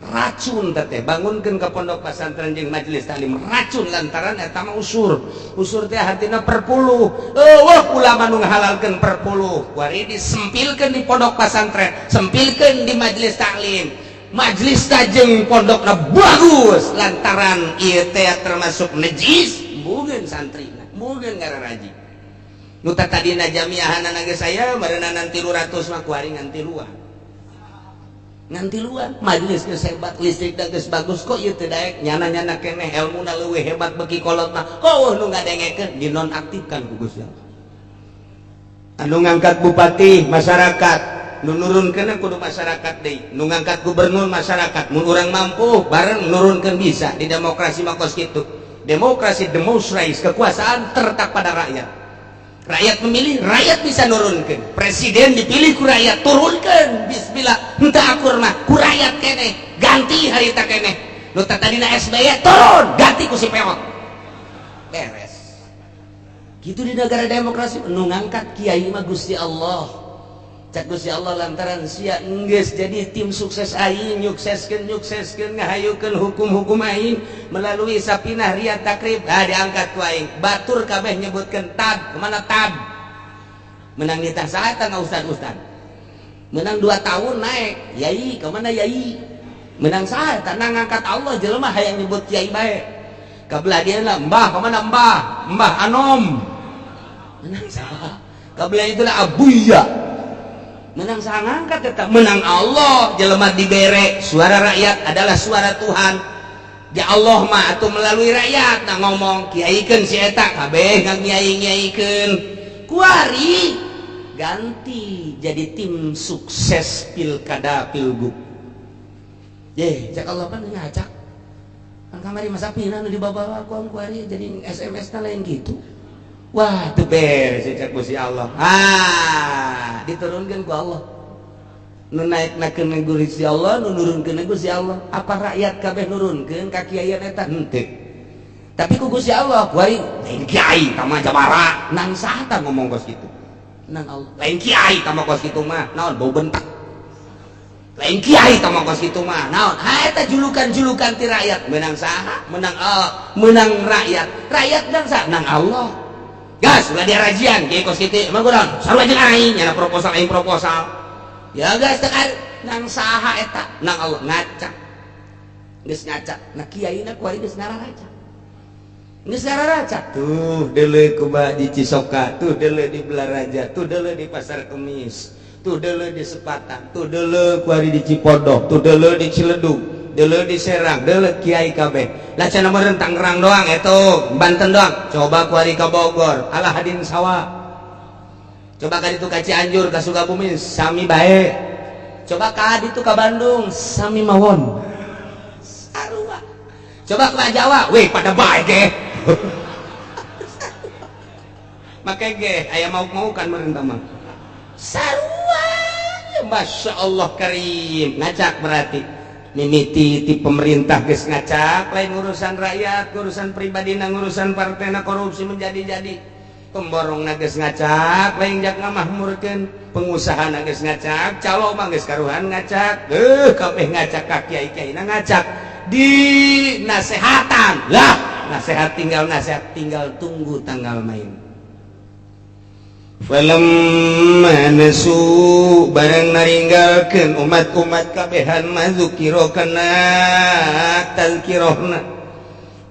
racun teh bangunkeun ka pondok pesantren jeung majelis taklim racun lantaran eta mah usur usur teh hartina perpuluh eueuh ulama nu ngahalalkeun perpuluh kuari disempilkeun di pondok pesantren sempilkeun di majelis taklim majelis tajeng pondokna bagus lantaran ieu teh termasuk najis mbugeun santrina mbugeun ngararaji nu tadina jamiahanana ge saya meureunan 300 mah kuari ngan tiluan nganti luan majelis geus hebat listrik da geus bagus kok ieu teu daek nyana-nyana keneh elmuna leuwih hebat beki kolot mah kok eueuh nu ngadengekeun dinonaktifkan ku Gusti Allah anu ngangkat bupati masyarakat nu nurunkeun kudu masyarakat deui nu ngangkat gubernur masyarakat mun urang mampu bareng nurunkeun bisa di demokrasi mah kos kitu demokrasi demokrasi kekuasaan terletak pada rakyat. Rakyat memilih, rakyat bisa nurunkan. Presiden dipilih ku rakyat, turunkan. Bismillah, henteu akur mah ku rakyat keneh, ganti harita keneh. Nu tadina SBY turun, ganti ku si Peot. Beres. Gitu di negara demokrasi nu ngangkat kiai mah Gusti Allah. Cak Gusti Allah lantaran sia enggeus jadi tim sukses aing, nyukseskeun nyukseskeun ngahayukeun hukum-hukum aing melalui Sapinah Riyad Takrib, ah diangkat ku aing. Batur kabeh nyebutkeun tad, kemana tad? Menang nitah saha eta ustad-ustad? Menang 2 tahun naik, yai kemana yai? Menang saha eta ngangkat Allah jelema hayang nyebut kiai bae. Kabelah dia lah mbah kemana mbah? Mbah Anom. Menang saha? Kabelah itulah Abuya. Menang saha ngangkat tetap menang Allah jelema dibere suara rakyat adalah suara Tuhan. Ya Allah mah atau melalui rakyat nah ngomong kiaikeun si eta kabeh ngakiai-ngiaikeun. Kuari ganti jadi tim sukses pilkada pilgub. Ye, cek Allah kan ngacak. Kan kamari masa pina nu dibawa ku kuari jadi SMS na lain gitu. Wah, teu beres cek Gusti Allah. Ah, diturunkeun ku Allah. Nu naeknakeun Gusti Allah, nu nurunkeun Gusti Allah. Apa rakyat kabeh nurunkeun ka kiai eta? Henteu. Tapi ku Gusti Allah, kuari lain kiai tama jabara. Nang saha tah ngomong kos kitu? Nang Allah. Lain kiai tama kos kitu mah, naon bau bentak. Lain kiai tama kos kitu mah, naon? Ha eta julukan-julukan ti rakyat. Menang saha? Menang Allah, menang rakyat. Rakyat nang saha? Nang Allah. Gas, ulah dia rajian, kiai kos kitu. Emang kurang? Sarua jeung aing, nyana proposal aing proposal. Ya gas tekan nang saha eta? Nang Allah ngacak. Geus ngacak. Nah kiaina kuari geus ngararacak. Geus ngararacak. Tuh deuleu kuba di Cisoka, tuh deuleu di Belaraja, tuh deuleu di Pasar Kemis, tuh deuleu di Sepatan, tuh deuleu kuari di Cipodoh, tuh deuleu di Ciledug, deuleu di Serang, deuleu kiai kabeh. Lah cenah meureun Tangerang doang itu, Banten doang. Coba kuari ka Bogor, alah hadin sawa. Coba ka ditu ka Cianjur, ka Sukabumi sami bae. Coba ka ditu ka Bandung sami mawon. Sarua. Coba ka Jawa, weh pada bae ge. Make ge aya mau-mau kan meureun mah. Sarua. Masya Allah karim. Ngacak berarti. Mimiti ti pemerintah geus ngacak lain urusan rakyat, urusan pribadi, urusan partai, korupsi menjadi-jadi. Pemborong geus ngacak lain jak ngamahmurkeun, pengusaha geus ngacak, calo mah geus karuhan ngacak, kabeh ngacak ka kiai-kiaina ngacak di nasehatan lah, nasehat tinggal nasehat tinggal tunggu tanggal main. Falamma nasu barang naringgalkeun umat-umat kabehan ma dzukira kana tazkirahna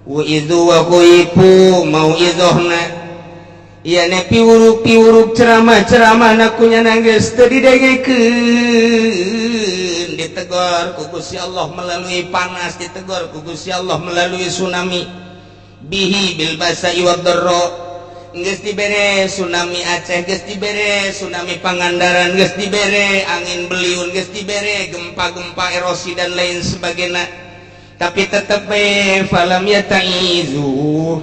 wa idzu wa khuifu mau'idzahna ieu ne piwuruk-piwuruk ceramah-ceramah na kunya geus teu didengekeun, ditegor ku Gusti Allah melalui panas, ditegor ku Gusti Allah melalui tsunami bihi bil basa'i wad dharra. Geus dibere tsunami Aceh, geus dibere tsunami Pangandaran, geus dibere angin beliung, geus dibere gempa-gempa erosi dan lain sebagainya, tapi tetep we falam yataizu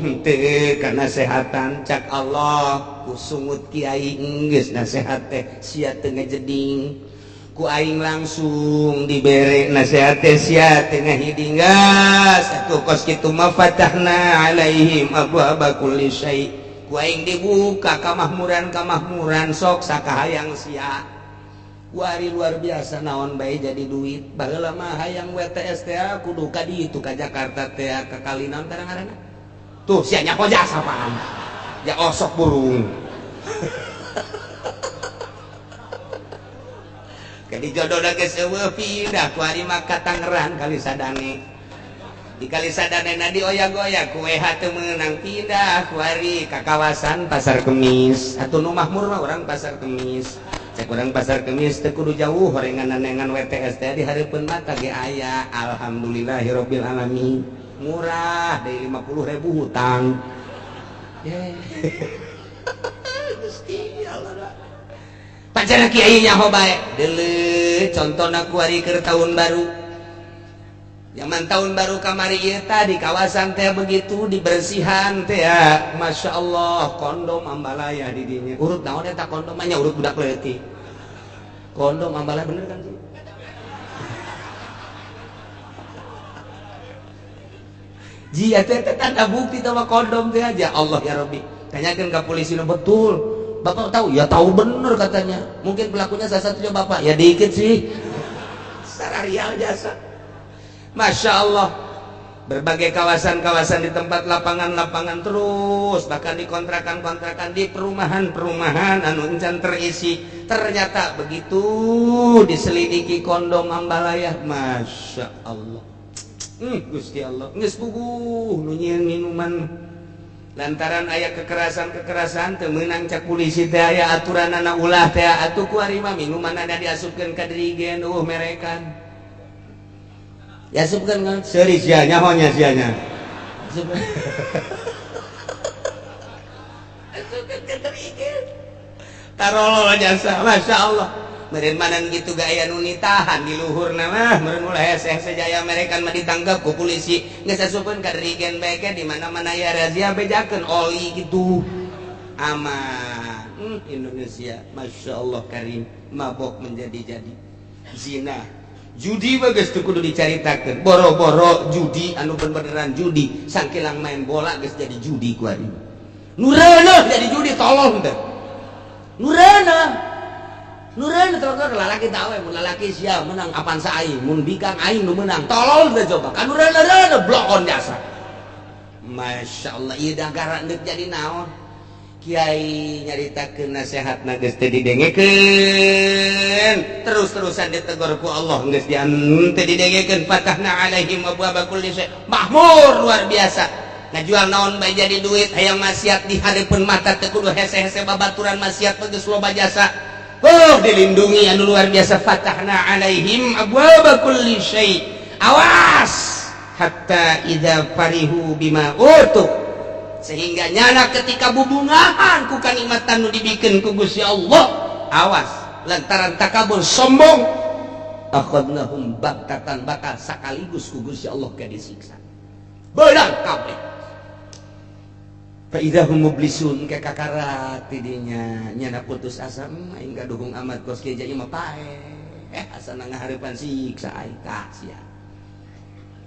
henteu kana sehatan. Cak Allah ku sungut kiai geus nasehat teh sia teu ngejeding, ku aing langsung dibere nasehat teh sia teu ngahiding. Gas atuh kos kitu mah fatahna alaihim abwaaba kulli syai, ku aing dibuka kamahmuran-kamahmuran sok sakahayang sia. Kuari luar biasa naon bae jadi duit. Baheula mah hayang WTS teh kudu ka ditu ka Jakarta teh ka Kalinan kadang-kadang. Tuh sia nyaho jasa apaan? Ya osok burung. Kadi jodoh geus eueuh pindah kuari mah ka Tangerang kali sadane. Di kali sadane na dioyak-oyak ku WH teu meunang pindah kuari ka kawasan Pasar Kemis. Atuh nu mahmur mah urang Pasar Kemis. Cek urang Pasar Kemis teu kudu jauh horengan-nengan WTS teh di hareupeun mata ge aya. Alhamdulillahirabbil alamin. Murah dari 50.000 hutang. Gusti Allah. Pacara kiai nyaho bae. Deuleu contona kuari keur tahun baru. Zaman tahun baru kamari ieu tah di kawasan teh begitu dibersihan teh ya. Masya Allah kondom ambalaya di dinya. Urut naon eta kondom nya urut budak leutik. Kondom ambalaya bener kan sih? Jia teh tanda bukti sama kondom teh aja. Allah ya Rabbi. Tanyakan ke polisi, betul. Bapak tahu? Ya tahu bener katanya. Mungkin pelakunya salah satunya bapak. Ya dikit sih. Secara real jasa. Masya Allah. Berbagai kawasan-kawasan di tempat lapangan-lapangan terus, bahkan di kontrakan-kontrakan, di perumahan-perumahan anu encan terisi. Ternyata begitu diselidiki kondom ambalaya, Masya Allah. Gusti Allah, geus puguh nu nyieun minuman. Lantaran aya kekerasan-kekerasan teu meunang cak polisi teh aya aturanana ulah teh atuh ku ari mah minumanana diasupkeun ka dirigen merekan. Diasupkeun kan seuri sia nyaho nya sia nya. Asupkeun ka dirigen. Tarolol jasa, Masya Allah. Meureun manan gitu ga aya nu nitahan di luhurna mah, meureun ulah hese-hese jaya merekan mah ditangkap ku polisi. Geus asupkeun ka dirigen bae ge di mana-mana aya razia bejakeun oli gitu. Aman. Indonesia, Masya Allah karim, mabok menjadi-jadi. Zina, judi bagus tuh kudu dicaritakeun. Boro-boro judi anu beneran judi, sangkilang main bola geus jadi judi ku ari. Nu reuneuh jadi judi tolong teh. Nu reuneuh. Nu reuneuh tolong lalaki tahu mun lalaki sia menang apan sa aing, mun bikang aing nu menang. Tolol teh coba. Kan nu reuneuh blokon jasa. Masya Allah ieu negara deuk jadi naon? Kiai nyaritakeun nasihat geus teu didengekeun, terus-terusan ditegur ku Allah geus teu didengekeun. Fatahna alaihim abwaaba kulli syai', makmur luar biasa. Ngajual naon bae jadi duit, hayang maksiat di hareupeun mata teu kudu hese-hese babaturan maksiat geus loba jasa. Oh, dilindungi anu luar biasa. Fatahna alaihim abwaaba kulli syai'. Awas hatta idza farihu bima utu, sehingga nyana ketika bubungahan ku kanikmatan nu dibikeun ku Gusti Allah, awas lantaran takabur sombong, akhadnahum baghtatan, bakal sakaligus ku Gusti Allah ke disiksa beunang kabeh. Fa idahum mublisun, ke kakarat tidinya nyana putus asa, aing gaduhung amat kos kieu jadi mah paeh, asana ngahareupan siksa aing tah sia.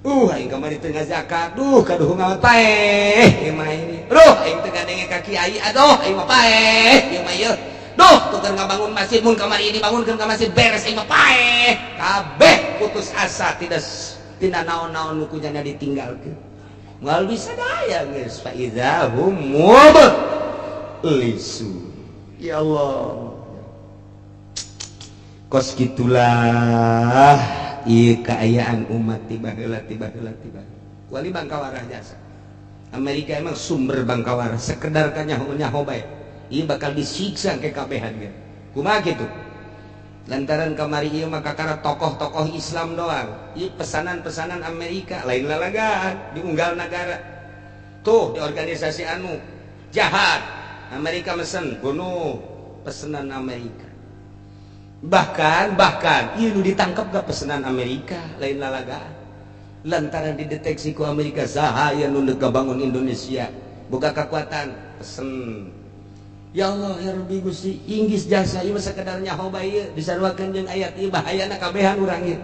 Aing kamari teu ngazakat, duh kaduhung amat paeh ieu mah ini. Duh aing teu ngadenge ka kiai, aduh aing mah paeh ieu mah ieu. Duh tuker ngabangun masjid mun kamari dibangunkeun ka masjid beres aing mah paeh. Kabeh putus asa tidak tina naon-naon nu kunyana ditinggalkeun. Moal bisa daya geus fa idza hum mublisun. Ya Allah. Kos gitulah ieu kaayaan umat tiba heula tiba heula tiba. Wali bangkawarah jasa. Amerika emang sumber bangkawarah, sekedar kanyaho-nyaho bae. Ieu bakal disiksa ke kabehan ge. Kumaha kitu? Lantaran kamari ieu mah kakara tokoh-tokoh Islam doang. Ieu pesanan-pesanan Amerika lain lalagaan diunggal negara. Tuh di organisasi anu jahat. Amerika mesen bunuh pesanan Amerika. Bahkan ieu nu ditangkap gak pesanan Amerika lain lalagaan. Lantaran dideteksi ku Amerika saha anu nu bangun Indonesia boga kekuatan pesen. Ya Allah ya Rabbi Gusti Inggris jasa ieu mah sakedar nyaho bae ieu disaruakeun jeung ayat ieu bahayana kabehan urang ieu.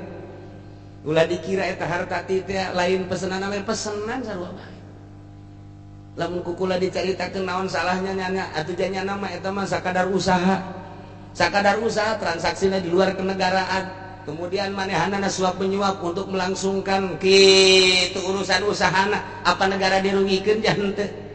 Ulah dikira eta harta teh lain pesenan lain pesenan sarua bae. Lamun kukula dicaritakeun naon salahnya nyana atuh janyana mah eta mah sakadar usaha. Sakadar usaha transaksinya di luar kenegaraan. Kemudian manehanana suap menyuap untuk melangsungkan kitu urusan usahana, apa negara dirugikeun jangan teh.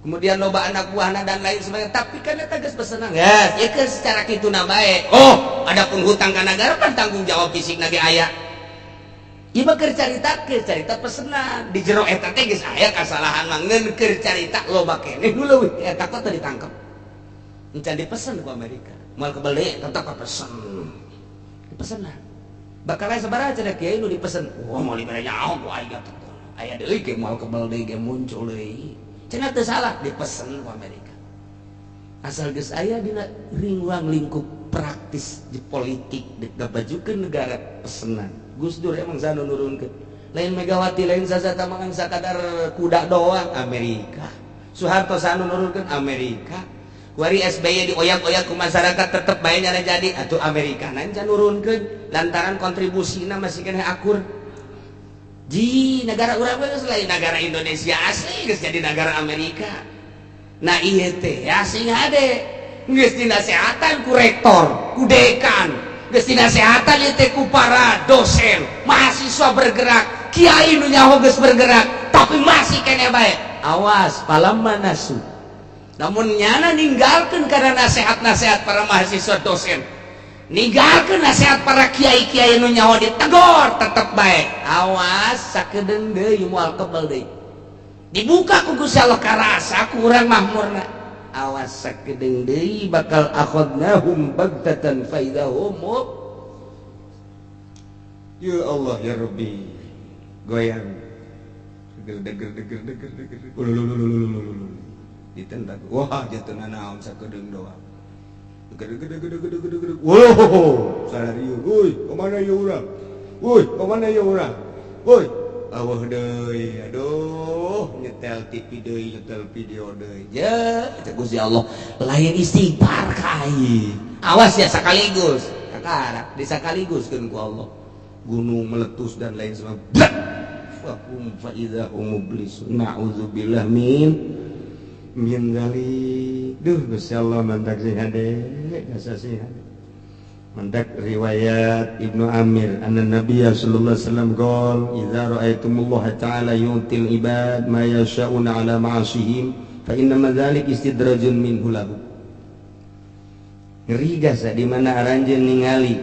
Kemudian loba anak buahna dan lain sebagainya, tapi kan eta geus pesenan. Geus, ieu keur secara kitu na bae. Oh, adapun hutang ka negara kan tanggung jawab fisik na ge aya. Ieu mah keur carita pesenan. Di jero eta teh geus aya kasalahan mah ngeun keur carita loba keneh nu leuwih eta kok teu ditangkep. Encan dipesen ku Amerika. Moal kebeli tetep pesen. Dipesenan. Bakal aya sabaraha cenah kiai nu dipesen. Wah, moal dibere nyaho ku aing atuh. Aya deui ge moal kebel deui ge muncul deui. Cenah teu salah dipesen ku Amerika. Asal geus aya dina ruang lingkup praktis di politik dek ngabajukeun negara pesenan. Gus Dur emang sanu nurunkeun. Lain Megawati lain sasata mangan sakadar kuda doang Amerika. Soeharto sanu nurunkeun Amerika. Kuari SBY dioyak-oyak ku masyarakat tetep bae nyana jadi atuh Amerika nan can nurunkeun lantaran kontribusina masih keneh akur. Ji negara urang geus lain negara Indonesia asli geus jadi negara Amerika. Nah ieu teh ya sing hade geus dinasehatan ku rektor, ku dekan, geus dinasehatan ieu teh ku para dosen, mahasiswa bergerak, kiai nu nyaho geus bergerak, tapi masih keneh bae. Awas falamma nasu. Namun nyana ninggalkeun karena nasihat-nasihat para mahasiswa dosen. Ninggalkeun nasihat para kiai-kiai nu nyaho ditegor tetep bae. Awas sakedeung deui moal kebel deui. Dibuka ku Gusti Allah karasa ku urang mahmurna. Awas sakedeung deui bakal akhadnahum baghtatan fa idahum.
Ya Allah ya Rabbi. Goyang. Deger deger deger deger deger. Ululululululul. Ditentang. Wah, jatuh naon sakedeung doang. Deger deger deger deger deger deger. Wow, salarieu. Woi, kemana ya urang? Woi, kemana ya urang? Woi, awah deui. Aduh, nyetel TV deui, nyetel video deui.
Ya, cek Gusti Allah, lain istighfar ka aing. Awas ya sekaligus. Kakarak di sekaligus keun ku Allah.
Gunung meletus dan lain sebagainya. Fahum fa idza hum mublisun. Na'udzubillah min dzalik. Duh, Gusti Allah mantak sing hade, jasa sing hade. Mantak riwayat Ibnu Amir anna Nabiy sallallahu alaihi wasallam qol idza ra'aitumullaha ta'ala yu'til ibad ma yasha'una ala ma'asihim fa inna dzalik istidrajun minhu lahu. Ngeri gasa di mana aranjeun ningali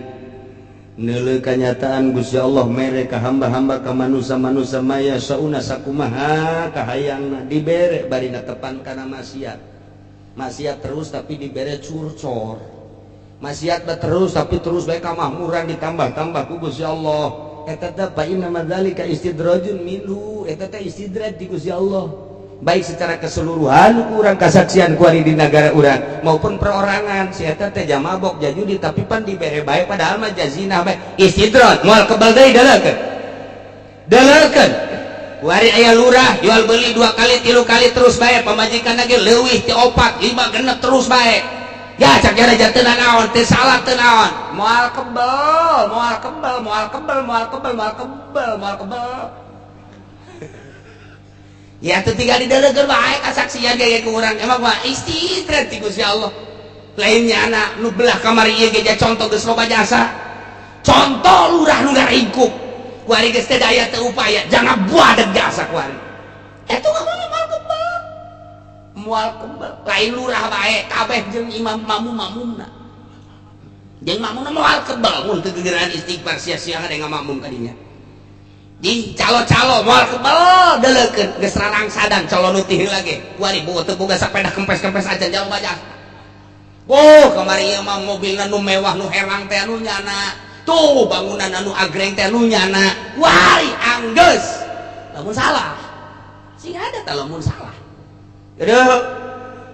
neuleuh kanyataan Gusti Allah mere ka hamba-hamba ka manusia-manusia maya sauna sakumaha kahayangna dibere bari netepan kana maksiat. Maksiat terus tapi dibere curcor. Maksiat terus tapi terus bae kamahmuran ditambah-tambah ku Gusti Allah. Eta teh fa inna madzalika istidrajun minhu, eta teh istidraj di Gusti Allah. Baik secara keseluruhan kurang kasaksian kuari di negara urang maupun perorangan si eta teh jamabok jajudi tapi pan dibere bae padahal mah jazina bae istidraj moal kebal deui daleukeun. Daleukeun. Kuari aya lurah jual beli 2 kali 3 kali terus bae pamajikan lagi leuwih ti 4 5 genep terus bae. Ya cak jara teu naon teu salah teu naon moal kebel moal kebel moal kebel moal kebel moal kebel moal kebel. Ya teu tinggal dideulekeun bae kasaksian ge ku urang emang mah istidraj ti Gusti Allah. Lain nyana nu belah kamari ieu ge contoh geus loba jasa. Contoh lurah nu ngaringkuk. Kuari geus teu daya teu upaya jangan buadeg jasa kuari. Eta mah moal kebel. Moal kebel lain lurah bae kabeh jeung imam makmum-makmumna. Jeung makmumna moal kebel mun teu gegeran istighfar sia-sia ada ngamakmum ka dinya. Di calo-calo moal kebel deleukeun geus rarangsadan calo nu ti heula ge kuari boga teu boga sapeda kempes-kempes aja jauh baja. Oh kamari ieu mah mobilna nu mewah nu herang teh anu nyana. Tuh bangunan anu agreng teh anu nyana. Kuari anggeus. Lamun salah. Sing ada tah lamun salah. Aduh,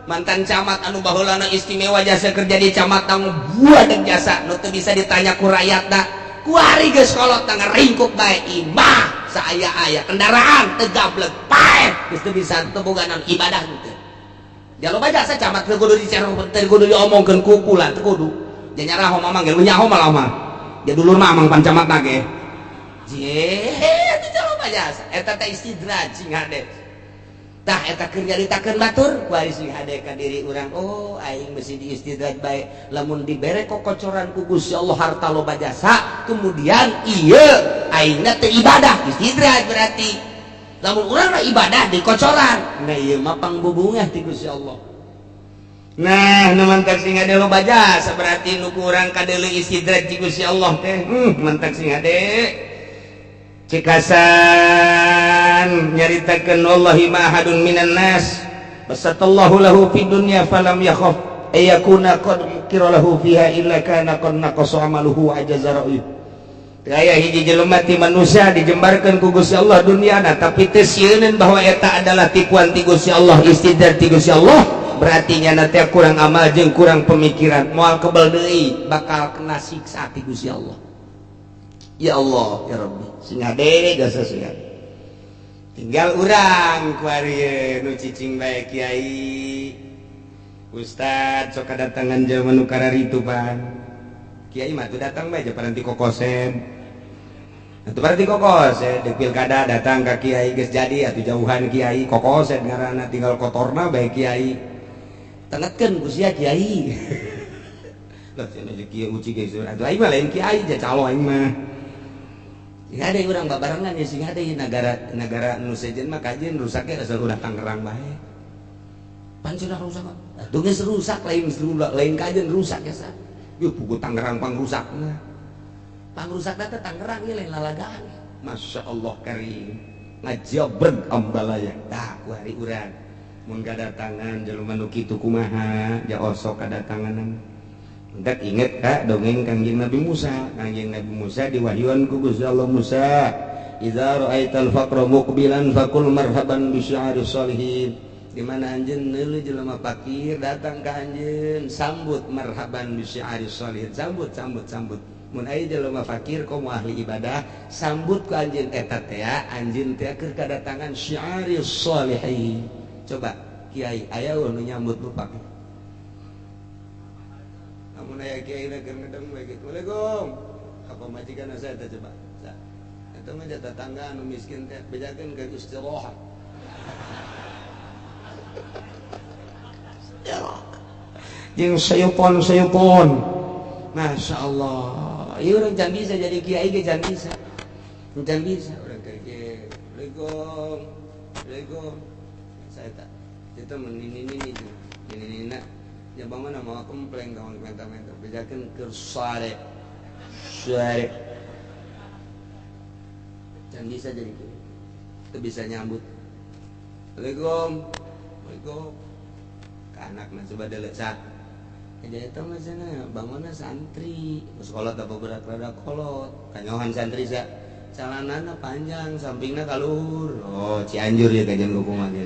mantan camat anu baheulana istimewa jasa kerja di camat tang buadeg jasa nu teu bisa ditanya ku rakyatna. Kuari geus kolot tang ringkuk bae imah saaya-aya kendaraan teu gablek paeh geus teu bisa teu boga naon ibadah teu. Dia loba jasa camat teu kudu dicerong teu kudu diomongkeun ku kula teu kudu. Dia nyaraho mamang ge nyaho malah mah. Dia dulur mah amang pan camat ge. Je, teu loba jasa eta teh istidraj sing hade. Tah eta keur nyaritakeun batur kuari sing hade ka diri urang oh aing mesti diistidraj bae lamun dibere kokocoran ku Gusti Allah harta loba jasa kemudian ieu aingna teu ibadah istidraj berarti lamun urang mah ibadah dikocoran nah ieu mah pangbubungah ti Gusti Allah. Nah nu mantak sing hade loba jasa berarti nu kurang kadeuleu istidraj ti Gusti Allah teh mantak sing hade cikasan nyaritakeun wallahi ma ahadun minan nas basatallahu lahu fid dunya falam yakhaf ayakuna qad mukira lahu fiha illa kana qad naqasa amaluhu ajaza ra'yuh. Teu aya hiji jelema ti manusia dijembarkeun ku Gusti Allah dunyana tapi teu sieuneun bahwa eta adalah tipuan ti Gusti Allah istidraj ti Gusti Allah berarti nyana teh kurang amal jeung kurang pemikiran moal kebel deui bakal kena siksa ti Gusti Allah. Ya Allah ya Rabbi sing hade jasa sing hade. Tinggal urang kuari nu cicing bae kiai ustad sok kadatangan jelema nu kararitu pan kiai mah teu datang bae japaran ti kokosen.
Itu berarti kokos ya, di pilkada datang ke kiai geus jadi atuh jauhan kiai kokos ya ngaranna tinggal kotorna bae kiai. Tengetkeun ku sia kiai. Lah cenah kiai uci geus atuh aing mah lain kiai ja calo aing mah. Sing hade urang babarengan ya sing hade negara negara nu sejen mah kajeun rusaknya asal ulah Tangerang bae. Pan cenah rusak. Atuh geus rusak lain lain kajeun rusak ya sa. Yuh pugu Tangerang pangrusakna. Pangrusak data Tangerang ini lain lalagaan. Masya Allah karim ngajabreg ambalaya. Dah ku hari urang mun kadatangan jelema nu kitu kumaha ja osok kadatanganan. Entek inget ka dongeng Kangjeng Nabi Musa. Kangjeng Nabi Musa diwahyuan ku Gusti Allah, Musa, idza ra'aital faqra muqbilan faqul marhaban bi sya'ari sholihin. Di mana anjeun neuleuh jelema fakir datang ka anjeun, sambut marhaban bi sya'ari sholihin, sambut sambut sambut. Mun aya jelema fakir komo ahli ibadah, sambut ku anjeun eta teh anjeun teh keur kadatangan syiari sholihin. Coba kiai aya nu nyambut nu fakir? Lamun aya kiai na keur ngedeng we kitu, Assalamualaikum. Ka pamajikan saya teh coba. Eta mah tetangga anu miskin teh bejakeun keur istirahat. Jeung sayupon-sayupon. Masya Allah. Iya orang jangan bisa jadi kiai ge jangan bisa. Jangan bisa orang keur kiai. Assalamualaikum. Assalamualaikum. Saya tak. Itu menini-nini nini-nina. Ya bangun mau komplain kawan minta-minta. Bejakeun keur sare. Sare. Jangan bisa jadi kiai. Itu bisa nyambut. Assalamualaikum. Assalamualaikum. Ka anakna coba deuleu sah. Jadi itu misalnya bangunnya santri sekolah tak berat rada kolot kanyohan santri sa celanana panjang sampingna kalur. Oh Cianjur ya kajian kukumaha ge.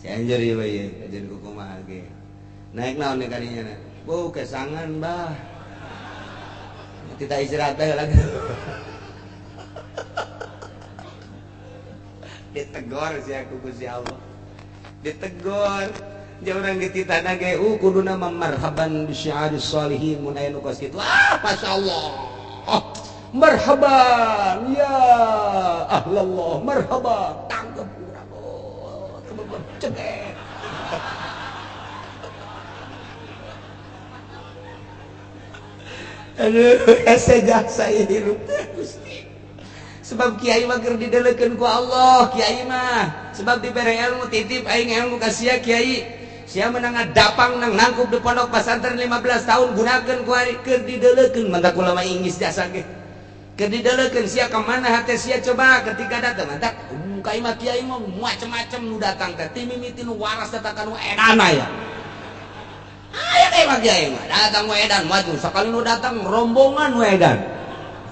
Cianjur ya bae kajian kukumaha ge. Naik naon nih kadinya na? Bu kesangan bah. Kita istirahat bae lagi. Ditegor sia ku Gusti Allah. Ditegor. Dia orang dititana ge kuduna marhaban bi syi'aris sholihin mun aya nu kos kitu. Ah masyaallah. Oh, marhaban ya ahlallah marhaban tanggep urang. Oh, cegek. Aduh, hese jasa hirup teh Gusti. Sebab kiai mah keur didelekeun ku Allah, kiai mah sebab dibere ilmu titip aing ilmu ka sia kiai. Sia menang ngadapang nang nangkup di pondok pesantren 15 tahun gunakeun ku ari keur didelekeun mantak ulama Inggris jasa ge. Keur didelekeun sia ka mana hate sia coba ketika datang mantak ka imah kiai mah macem-macem nu datang teh ti mimiti nu waras datang ka nu edan aya. Aya ka imah kiai mah datang nu edan maju sakali nu datang rombongan nu edan.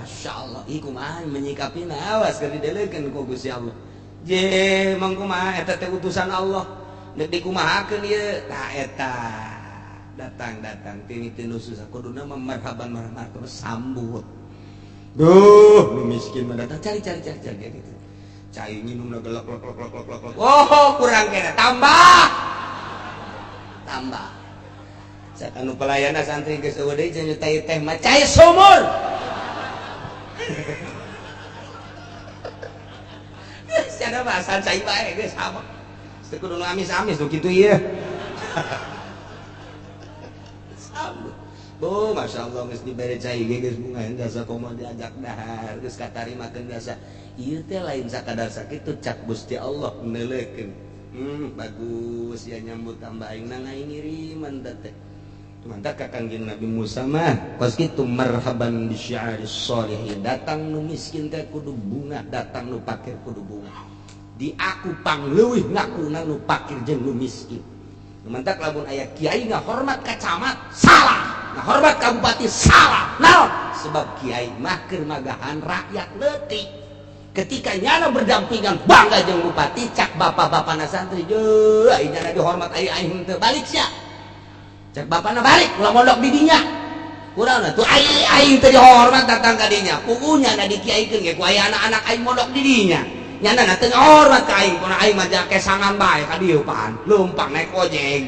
Masyaallah ieu kumaha menyikapina awas keur didelekeun ku Gusti Allah. Je mang kumaha eta teh utusan Allah. Nek dikumahakeun ieu tah eta datang-datang ti nu susah kuduna marhaban marhaban sambut. Duh, nu miskin mah datang cari cari cari cari gitu. Cai nginumna gelek lek lek lek lek lek. Oh, kurang kena tambah. Tambah. Cak anu pelayanna santri geus eueuh deui cenah teh teh mah cai sumur. Sia bahasan cai bae geus sama. Teu kudu nu amis-amis nu kitu ieu. Sambut. Bu, masyaallah geus dibere cai ge geus bunga jasa komo diajak dahar geus katarimakeun jasa. Ieu teh lain sakadar sakitu cak Gusti Allah neuleukeun. Bagus ya nyambut tambah aing na ngiriman teh. Mantap ka Kangjeng Nabi Musa mah kos kitu marhaban bi syi'aris sholihin. Datang nu miskin teh kudu bunga, datang nu fakir kudu bunga. Di aku pangleuwih ngakuna nu fakir jeung nu miskin. Mantak lamun aya kiai ngahormat ka camat salah, ngahormat ka bupati salah. Naon? Sebab kiai mah keur magahan rakyat leutik. Ketika nyana berdampingan bangga jeung bupati cak bapak-bapana santri jeuh aing nyana dihormat aing aing teu balik sia. Cak bapana balik ulah mondok di dinya. Kurang tuh aing aing teu dihormat datang ka dinya. Pugunya na dikiaikeun ge ku aya anak-anak aing mondok di dinya. Nyana na teu ngahormat ka aing, kuna aing mah kesangan bae ka dieu pan. Leumpang naik ojek.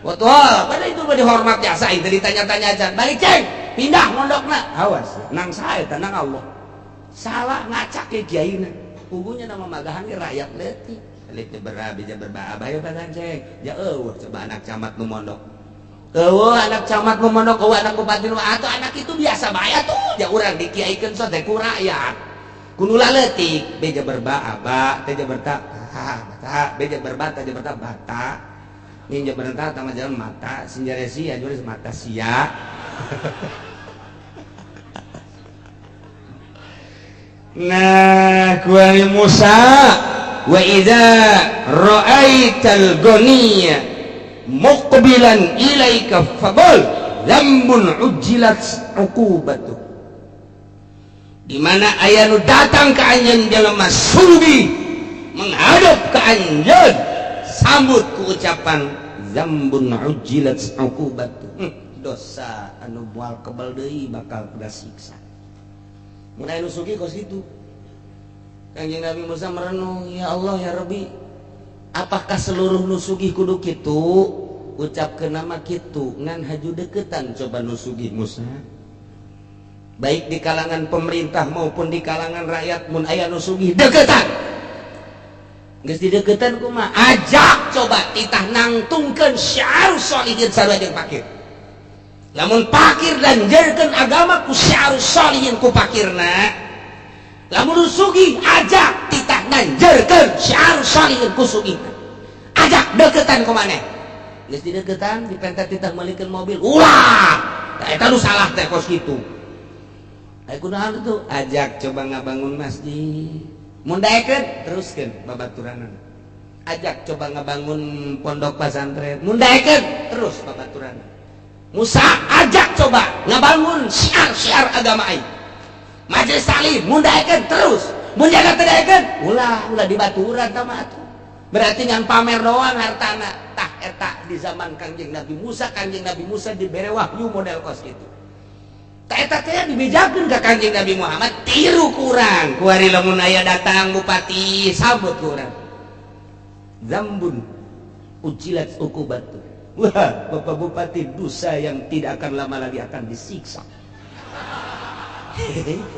Betul, pada itu mah dihormat jasa aing teu ditanya-tanya aja. Balik ceng. Pindah mondokna. Awas, nang saha eta nang Allah. Salah ngacak ke kiaina. Pugunya nama magahan ge rakyat leutik. Leutik berabi ja berbahaya badan ceng. Ja eueuh coba anak camat nu mondok. Eueuh anak camat nu mondok, eueuh anak bupati nu atuh anak itu biasa bae atuh. Ja urang dikiaikeun so teh ku rakyat. Kudu leutik, beja berba aba, teh berta ha bata, beja berbata ja berta bata. Ninja berta tama jalan mata, sinjare sia juris mata sia. Nah, kuari Musa wa idza ra'aital ghaniya muqbilan ilaika faqul dzambun ujjilat uqubatu. Di mana aya nu datang ka anjeun jelema sugih menghadap ka anjeun sambut ku ucapan dzambun ujjilat uqubatu. Dosa anu moal kebal deui bakal kena siksa. Mun aya nu sugih kos kitu. Kanjeng Nabi Musa merenung, ya Allah ya Rabbi, apakah seluruh nu sugih kudu kitu? Ucapkeun nama kitu ngan haju deketan coba nu sugih Musa. Baik di kalangan pemerintah maupun di kalangan rakyat mun aya nu sugih deketan. Geus dideketan kumaha? Ajak coba titah nangtungkeun syiar sholihin sarua jeung fakir. Lamun fakir dan jerkeun agama ku syiar sholihin ku fakirna. Lamun sugih ajak titah nanjerkeun syiar sholihin ku sugihna. Ajak deketan ku maneh. Geus dideketan dipenta titah meulikeun mobil. Ulah. Tah eta nu salah teh kos kitu. Ai kunaon tuh? Ajak coba ngabangun masjid. Mun daekeun teruskeun babaturanana. Ajak coba ngabangun pondok pesantren. Mun daekeun terus babaturanana. Musa ajak coba ngabangun syiar-syiar agama aing. Majelis taklim mun daekeun terus. Mun jaga teu daekeun ulah ulah dibaturan tah mah atuh. Berarti ngan pamer doang hartana. Tah eta di zaman Kangjeng Nabi Musa, Kangjeng Nabi Musa dibere wahyu model kos kitu. Tah eta teh dibejakeun ka Kangjeng Nabi Muhammad tiru kurang. Kuari lamun aya datang bupati sambut kurang. Zambun ujilat ukubatu. Wah, Bapak Bupati dosa yang tidak akan lama lagi akan disiksa.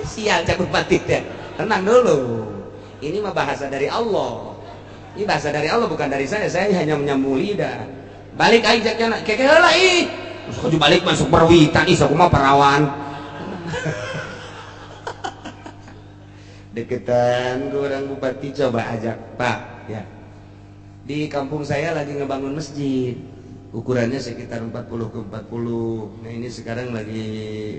Sial cak bupati teh. Tenang dulu. Ini mah bahasa dari Allah. Ini bahasa dari Allah bukan dari saya. Saya hanya menyambung lidah. Balik aing cak nya keke heula ih. Terus balik masuk perwitan ih sakumaha perawan. Deketan orang bupati coba ajak, Pak, ya. Di kampung saya lagi ngebangun masjid. Ukurannya sekitar 40 ke 40. Nah, ini sekarang lagi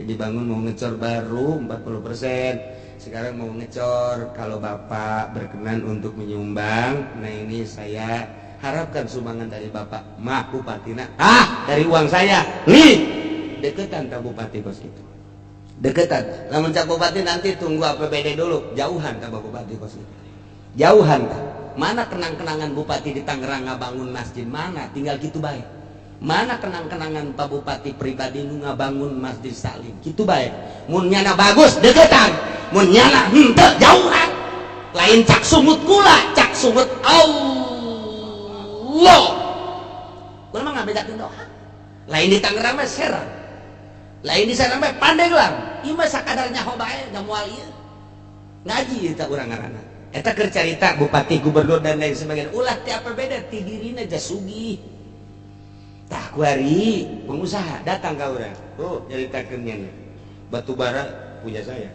dibangun mau ngecor baru 40%. Sekarang mau ngecor, kalau Bapak berkenan untuk menyumbang, nah ini saya harapkan sumbangan dari Bapak. Mah bupatina. Ah, dari uang saya. Nih, deketan ka bupati kos itu. Deketan. Lamun cak bupati nanti tunggu APBD dulu, jauhan ka bupati kos itu. Jauhan ka. Mana kenang-kenangan bupati di Tangerang ngabangun masjid mana? Tinggal gitu bae. Mana kenang-kenangan Pak Bupati pribadi nu ngabangun Masjid Salim? Gitu bae. Mun nyana bagus deketan, mun nyana henteu jauhan. Lain cak sumut kula, cak sumut Allah. Kula mah ngabedakeun doa. Lain di Tangerang mah Serang. Lain di Serang mah Pandeglang. Ieu mah sakadar nyaho bae da moal ieu. Ngaji eta urang ngaranna. Eta keur carita bupati, gubernur dan lain sebagainya. Ulah ti APBD ti dirina ja sugih. Tah kuari pengusaha datang ka urang. Oh, nyaritakeun nya. Batu bara punya saya.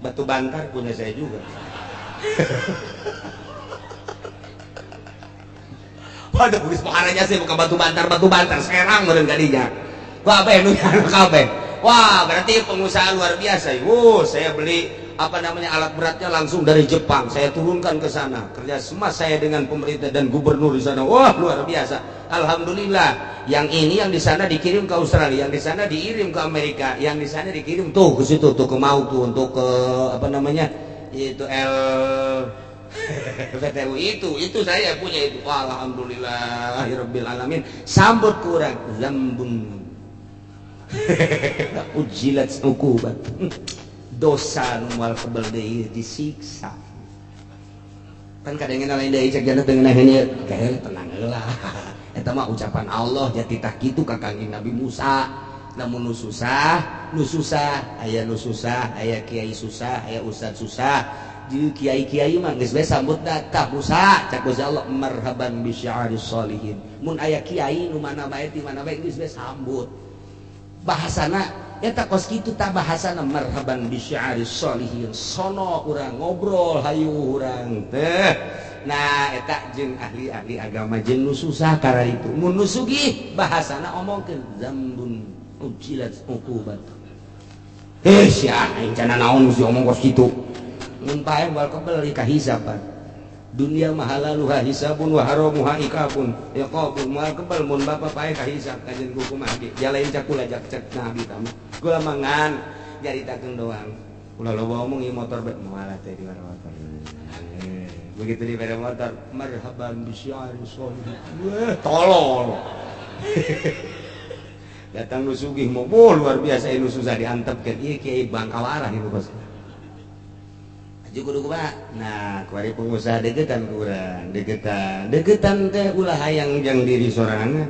Batu bantar punya saya juga. Waduh, geus paharanya sih bukan batu bantar Serang meureun ka dinya. Kabeh nu kabeh. Wah, berarti pengusaha luar biasa. Wuh, saya beli apa namanya alat beratnya langsung dari Jepang, saya turunkan ke sana. Kerja sama saya dengan pemerintah dan gubernur di sana. Wah, luar biasa. Alhamdulillah. Yang ini yang di sana dikirim ke Australia, yang di sana dikirim ke Amerika, yang di sana dikirim tuh ke situ tuh ke Mau tuh untuk ke apa namanya? Itu L PTU itu saya punya itu. Alhamdulillah rabbil alamin. Sambut kurang zambun. Ujilat ukubat. Dosa nu moal kebel deui disiksa. Kan kadang lain deui cek jana teu ngeunaheun ieu. Tenang heula. Eta mah ucapan Allah jati tah kitu ka Kangjeng Nabi Musa. Namun nu susah, nu susah, aya nu susah, aya kiai susah, aya ustad susah. Di kiai-kiai mah geus bae sambut datah Musa, cak Gusti Allah marhaban bi syi'aris sholihin. Mun aya kiai nu mana bae, di mana bae, geus bae sambut. Bahasana eta kos kitu tah, bahasana marhaban bi syi'aris sholihin. Sono urang ngobrol, hayu urang teh. Nah, eta jeung ahli-ahli agama jeung nu susah karena itu. Mun nu sugih bahasana omongkeun zambun ujilat uqubat. Eh, sia aing cenah naon geus omong kos kitu. Mun paeh moal kebel ka hisaban. Dunia mah halaluha hisabun wa haramuha iqabun. Iqabun moal kebel mun bapa paeh ka hisab kajen ku kumaha ge. Jalain cakula jak cek nabi tamu. Kula mangan nyaritakeun doang. Ulah loba omong, ieu motor bae moal teh di motor. Begitu di sepeda motor, marhaban bi syi'ari sholihin. Wah, tolol. Datang nu sugih mau, oh, luar biasa, nu susah diantepkeun. Ieu kiai bangkawarah ieu bos. Aju kudu kumaha? Nah, kuari pengusaha deketan ku urang, deketan. Deketan teh ulah hayang jang diri sorangan.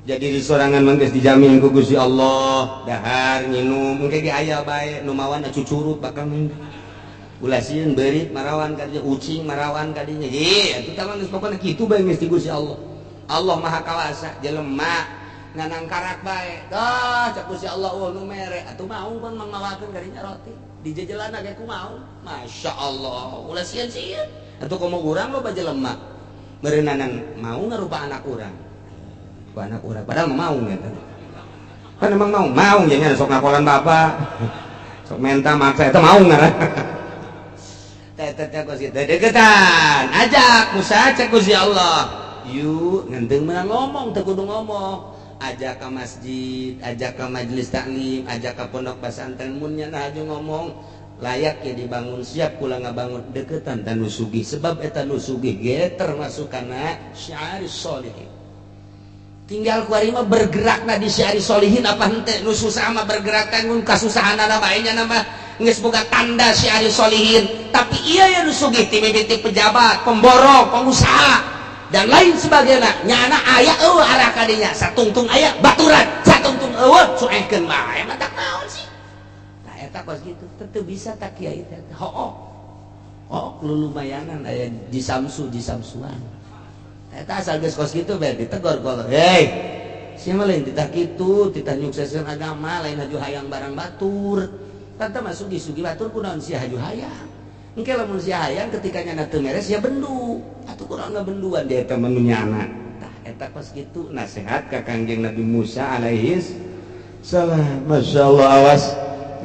Jadi diri sorangan mah geus dijamin ku Gusti Allah, dahar, nginum, engke ge aya bae, nu mawana cucurut bakal ulah sieun beurit marawan kadinya, ucing marawan kadinya. Ye, atuh tah geus pokona kitu bae geus di Gusti Allah. Allah Maha Kawasa, jelema nganang karak bae. Dah cak Gusti Allah, oh, nu mere atuh mau pan mangmawakeun kadinya roti. Di jejelana ge ku mau. Masya Allah, ulah sieun-sieun. Atuh komo urang loba jelema. Meureunana mau ngarupa anak urang. Ku anak urang padahal mah mau eta. Kan emang mau, mau nya sok ngakolan bapak. Sok menta maksa eta mau ngaran. Deketan ajak Musa, cek Gusti Allah, yuk ngenteng menang ngomong teu kudu ngomong, ajak ke masjid, ajak ke majelis taklim, ajak ke pondok pesantren. Mun nya haju ngomong layak ya dibangun, siap kula ngabangun. Deketan dan nu sugih, sebab eta nu sugih ge termasuk kana syiaris sholihin. Tinggal kuari mah bergerakna di syiaris sholihin apa henteu. Nu susah mah bergerak teh mun kasusahanana bae nya mah geus boga tanda syiaris sholihin. Tapi iya ya, nu sugih ti mimiti pejabat, pemborong, pengusaha, dan lain sebagainya, nyana aya eueuh arah kadinya, satungtung aya baturan, satungtung eueuh suehkeun bae mah tak naon sih. Tah, eta kos kitu teu bisa tak kiai teh hook hook lumayanan aya di samsu di samsuan. Eta asal geus kos kitu bae ditegor kalau, "Hei, sia mah lain titah kitu, titah nyukseskeun agama, lain haju hayang barang batur. Tante mah sugi-sugi batur, kunaon sia haju hayang? Engke lamun sia hayang, ketika nyana teu meres sia bendu. Atuh kurang ngabenduan dia eta mah nu nyana." Tah, eta kos kitu nasihat ka Kangjeng Nabi Musa alaihis
salam. Masya Allah, awas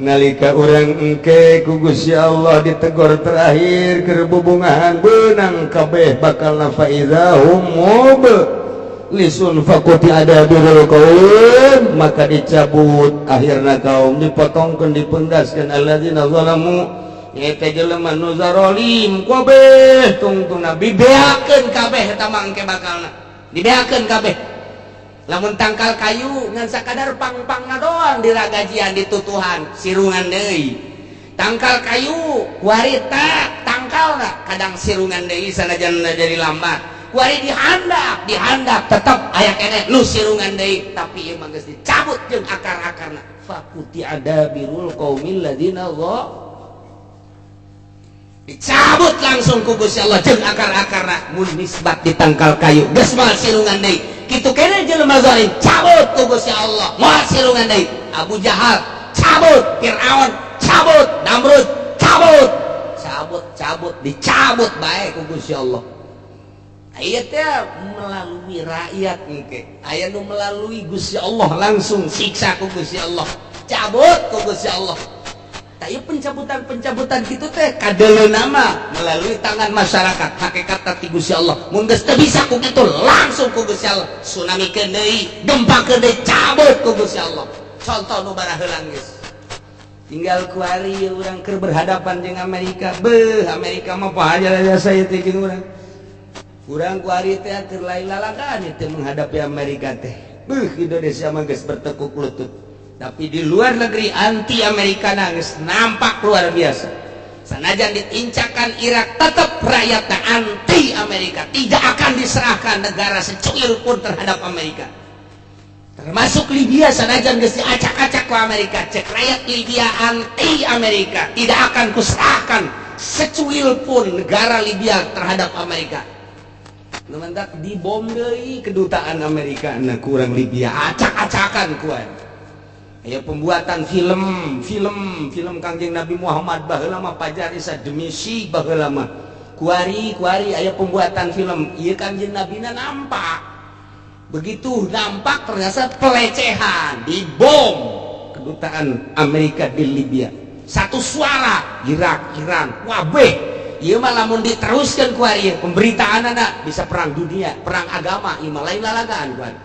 nalika urang engke ku Gusti Allah ditegor terakhir keur bubungahan, beunang kabeh bakal fa idza hum mublisun faquti'a dabirul qaum, maka dicabut akhirna kaum, dipotongkeun, dipendaskeun alladzina zalamu, eta jelema nu zarolim kabeh tungtungna
dibeakeun kabeh. Eta mah engke bakalna dibeakeun kabeh. Lamun tangkal kayu ngan sakadar pang-pangna doang diragajian, ditutuhan, sirungan deui. Tangkal kayu kuari tak tangkalna kadang sirungan deui, sanajan jadi lambat. Kuari dihandak dihandak, tetep aya keneh nu sirungan deui, tapi ieu mah geus dicabut jeung akar-akarna. Faquti'a dabirul qaumil ladzina, dicabut langsung ku Gusti Allah jeung akar-akarna. Mun nisbat di tangkal kayu geus moal sirungan deui, kitu keneh jelema zalim cabut ku Gusti Allah, moal sirungan deui. Abu Jahal cabut, Fir'aun cabut, Namrud cabut, cabut, cabut, dicabut bae ku Gusti Allah. Aya teh melalui rakyat, engke aya nu melalui Gusti Allah langsung, siksa ku Gusti Allah, cabut ku Gusti Allah. Tapi pencabutan-pencabutan gitu teh kadele nama melalui tangan masyarakat, hakikat ti Gusti Allah. Mun geus teu bisa ku kitu, langsung ku Gusti Allah tsunami deui, gempa deui, cabut ku Gusti Allah. Contoh nu baraheula geus
tinggal kuari urang keur berhadapan jeung Amerika. Beuh, Amerika mah pahaja jasa ieu teh jeung urang. Urang kuari teh keur lain lalagan teh menghadapi Amerika teh. Beuh, Indonesia mah geus bertekuk lutut,
tapi di luar negeri anti Amerika nangis nampak luar biasa. Sanajan ditincakan Irak, tetap rakyatnya anti Amerika, tidak akan diserahkan negara secuil pun terhadap Amerika. Termasuk Libya sanajan geus diacak-acak ku Amerika, cek rakyat Libya anti Amerika, tidak akan kuserahkan secuil pun negara Libya terhadap Amerika. Nu mantak dibom deui kedutaan Amerika na kurang Libya acak-acakan kuan. Aya pembuatan film Kangjeng Nabi Muhammad baheula mah pajar isa demi si baheula mah. Kuari-kuari aya pembuatan film ieu Kangjeng Nabina nampak. Begitu nampak ternyata pelecehan, dibom kedutaan Amerika di Libya. Satu suara Irak, Iran, wabeh. Ieu mah lamun diteruskan kuari pemberitaan anak bisa perang dunia, perang agama, ieu mah lain lalagaan kuari.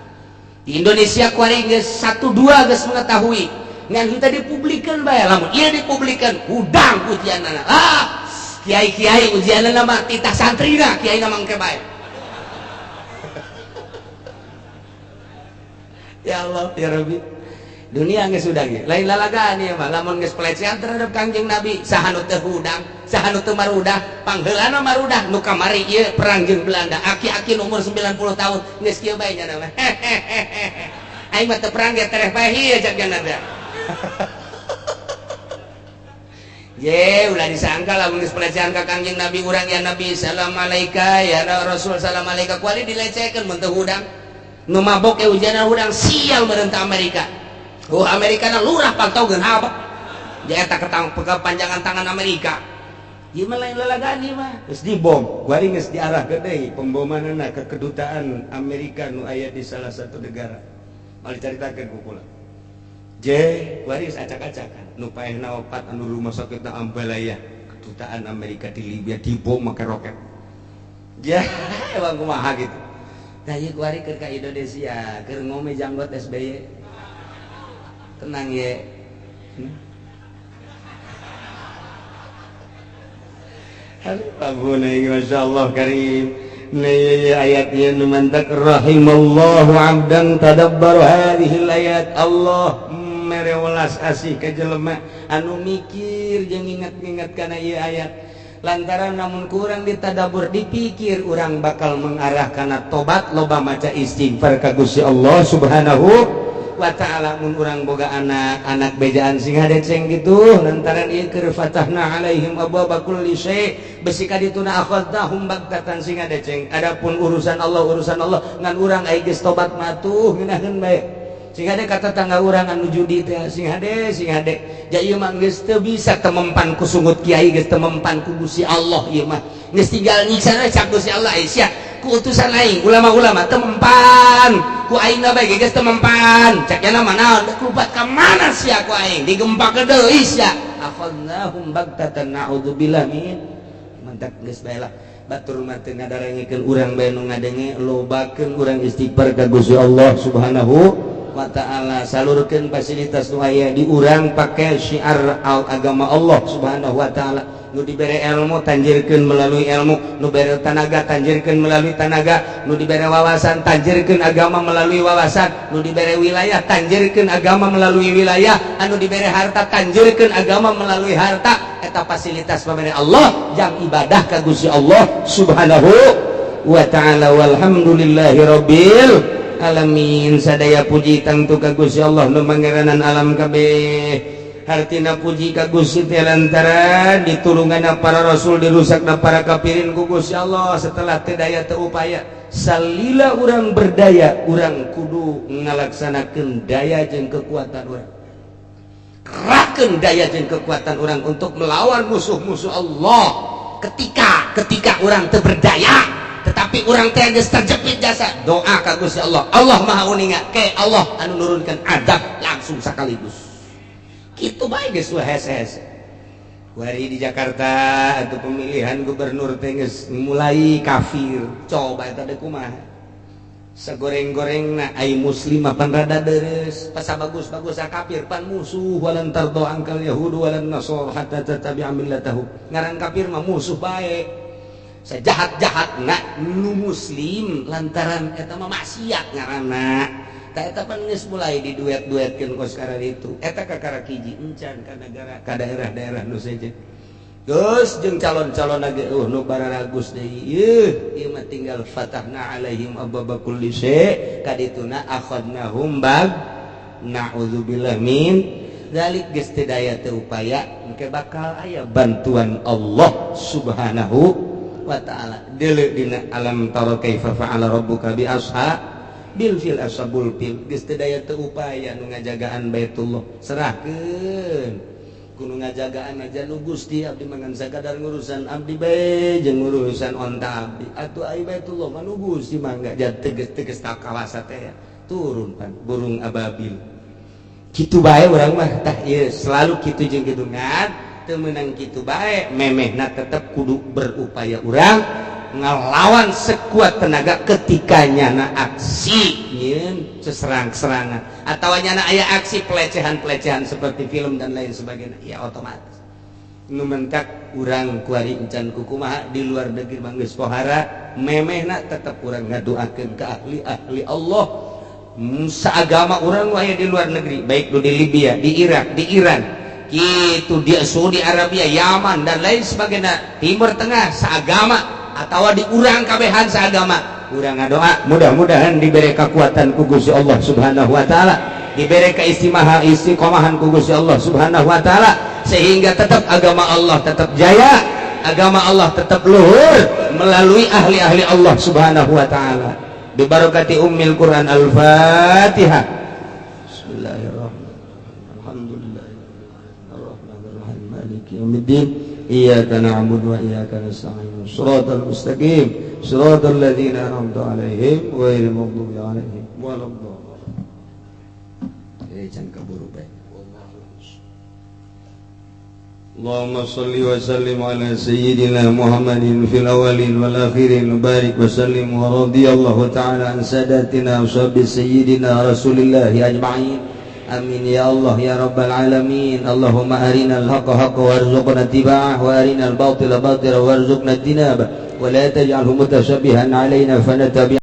Di Indonesia kuari geus 1 2 geus mengetahui. Ngan kita dipublikeun bae, lamun ieu dipublikeun hudang ujianana. Ah, kiai-kiai ujianana mah titah santrina, kiai na mangke bae. Ya Allah, ya Rabbi. Dunia geus sudah ge. Lain lalagaan ieu mah, lamun geus pelecehan terhadap Kangjeng Nabi, saha nu teu hudang, saha nu teu marudah, pangheulana marudah nu kamari ieu perang jeung Belanda. Aki-aki umur 90 tahun geus kieu bae nya mah. Aing mah teu perang ge tereh bae ieu cak nya teh. Ye, ulah disangka lamun geus pelecehan ka Kangjeng Nabi urang ya Nabi salam alaika ya Rasul salam alaika kuali dilecehkeun mun teu hudang. Nu mabok e ujian hudang sial merentah Amerika. Oh Amerika na lurah pantaukeun apa? Dia eta kepanjangan tangan Amerika. Ieu mah lain lalagaan ieu mah.
Geus dibom, kuari geus diarahkeun deui pembomanana ke kedutaan Amerika nu aya di salah satu negara. Mal dicaritakeun ku kula. Je, kuari geus acak-acakan. Nu paehna opat anu rumah sakitna Ambalaya, kedutaan Amerika di Libya dibom make roket. Ya, emang kumaha gitu. Tah ieu kuari keur ka Indonesia, keur ngome janggot SBY. Tenang ye.
Aduh, Masya Allah karim. Nih ayat ieu nu mantak rahimallahu abdan tadabbar hadhil ayat. Allah mere welas asih ka jelema anu mikir jeung ingat-ingat kana ieu ayat. Lantaran namun kurang ditadabur dipikir urang bakal mengarah kana tobat loba maca istighfar ka Gusti Allah Subhanahu wa ta'ala. Mun urang boga anak bejaan sing hadeceng gitu lantaran ieu keur fatahna alaihim abwaaba kulli syai besi ka dituna akhadnahum bagtatan sing hadeceng. Adapun urusan Allah ngan urang ai geus tobat matuh ngeunaheun bae. Sing hade kata tangga urang anu judi teh sing hade ja ieu mah geus teu bisa temempan ku sungut kiai geus temempan ku Gusti Allah ieu mah geus tinggal nyiksa cak Gusti Allah sia ku utusan aing ulama-ulama temempan ku aing bae geus temempan cak nya mah naon kupat ka mana sia ku aing digempak deui sia akhadnahum bagtatan naudzubillah min mantak geus bae lah batur mah teu ngadarengekeun urang bae nu ngadenge lobakeun urang istighfar ka Gusti Allah Subhanahu wa ta'ala. Salurkeun fasilitas nu aya di urang pake syiar agama Allah Subhanahu wa ta'ala. Nu dibere ilmu tanjirkeun melalui ilmu, nu bere tanaga tanjirkeun melalui tanaga, nu dibere wawasan tanjirkeun agama melalui wawasan, nu dibere wilayah tanjirkeun agama melalui wilayah, anu dibere harta tanjirkeun agama melalui harta. Eta fasilitas pamere Allah jang ibadah ka Gusti Allah Subhanahu wa ta'ala. Walhamdulillahi rabbil alamin. Sadaya puji tangtu ka Gusti Allah nu mangeranan alam kabeh. Hartina puji ka Gusti teh lantaran ditulunganna para rasul dirusakna para kafirin ku Gusti Allah. Setelah teu daya teu upaya salila urang berdaya urang kudu ngalaksanakeun daya jeung kekuatan urang, kerahkeun daya jeung kekuatan urang untuk melawan musuh-musuh Allah. Ketika urang teu berdaya tetapi urang teh geus terjepit jasa doa ka Gusti Allah, Allah Maha uninga ke Allah anu nurunkeun azab langsung sekaligus. Kitu bae geus hese-hese. Wari di Jakarta atau pemilihan gubernur teh geus mulai kafir. Coba eta deui kumaha? Sagoreng-gorengna ai muslim mah pan rada deres, pasa bagus-bagus kafir pan musuh. Walan tardo angkal yahudu walan nasara hatta tattabi'a millatahum. Ngaran kafir mah musuh bae. Sejahat-jahat nak nu muslim lantaran eta mah maksiat ngaranna. Ta eta pan geus mulai diduet-duetkeun kos kararitu. Eta kakara hiji encan ka negara ka daerah-daerah nu sejen. Geus jeung calon-calon lagi nu bararagus deui ieu ieu mah tinggal fatahna alaihim abwaba kulli syai' kadituna akhadnahum bag na'udzubillah min dzalik. Geus teu daya teu upaya, engke bakal aya bantuan Allah Subhanahu wa taala. Deuleu dina alam tara kaifa fa'ala rabbuka bi ashabil fil, ashabul fil. Geus teu daya teu upaya nu ngajagaan Baitullah, serahkeun kudu ngajagaan aja nu Gusti. Abdi mangan sakadar ngurusan abdi bae jeung ngurusan onta abdi atuh, ai Baitullah mah nu Gusti. Mangga teges teges ka kawasa teh turun pan burung ababil kitu bae. Urang mah tah ieu selalu kitu jeung kitu, ngan teu meunang kitu bae, memehna tetep kudu berupaya. Urang ngelawan sekuat tenaga ketika nyana aksi nyeun seserang-serangan atau nyana aya aksi pelecehan-pelecehan seperti film dan lain sebagainya, ya otomatis nu mentak urang kuari encan kukumaha di luar negeri mah geus pohara, memehna tetep urang ngadoakeun ke ahli-ahli Allah seagama urang aya di luar negeri, baik lu di Libya, di Irak, di Iran gitu, di Saudi Arabia, Yaman dan lain sebagainya, Timur Tengah seagama atau di urang kabehan seagama. Urang ngadoa mudah-mudahan diberi kekuatan ku Gusti Allah Subhanahu wa taala, diberi keistimewa istiqomahan ku Gusti Allah Subhanahu wa taala, sehingga tetap agama Allah tetap jaya, agama Allah tetap luhur melalui ahli-ahli Allah Subhanahu wa taala. Bibarakati ummil Quran, Al-Fatihah. Bismillahirrahmanirrahim. Alhamdulillah arrahmanirrahim, maliki yaumiddin, iyyaka na'budu wa iyyaka nasta'in, shiratal mustaqim, shiratal ladzina an'amta 'alaihim ghairil maghdubi 'alaihim waladdallin. Can kaburu bae.
اللهم صل وسلم على سيدنا محمد في الأولين والآخرين وبارك وسلم، ورضي الله تعالى عن ساداتنا وصحب سيدنا رسول الله أجمعين، آمين يا الله يا رب العالمين. اللهم أرنا الحق حقا وارزقنا اتباعه، وأرنا الباطل باطلا وارزقنا اجتنابه، ولا تجعله متشبها علينا فنتبع.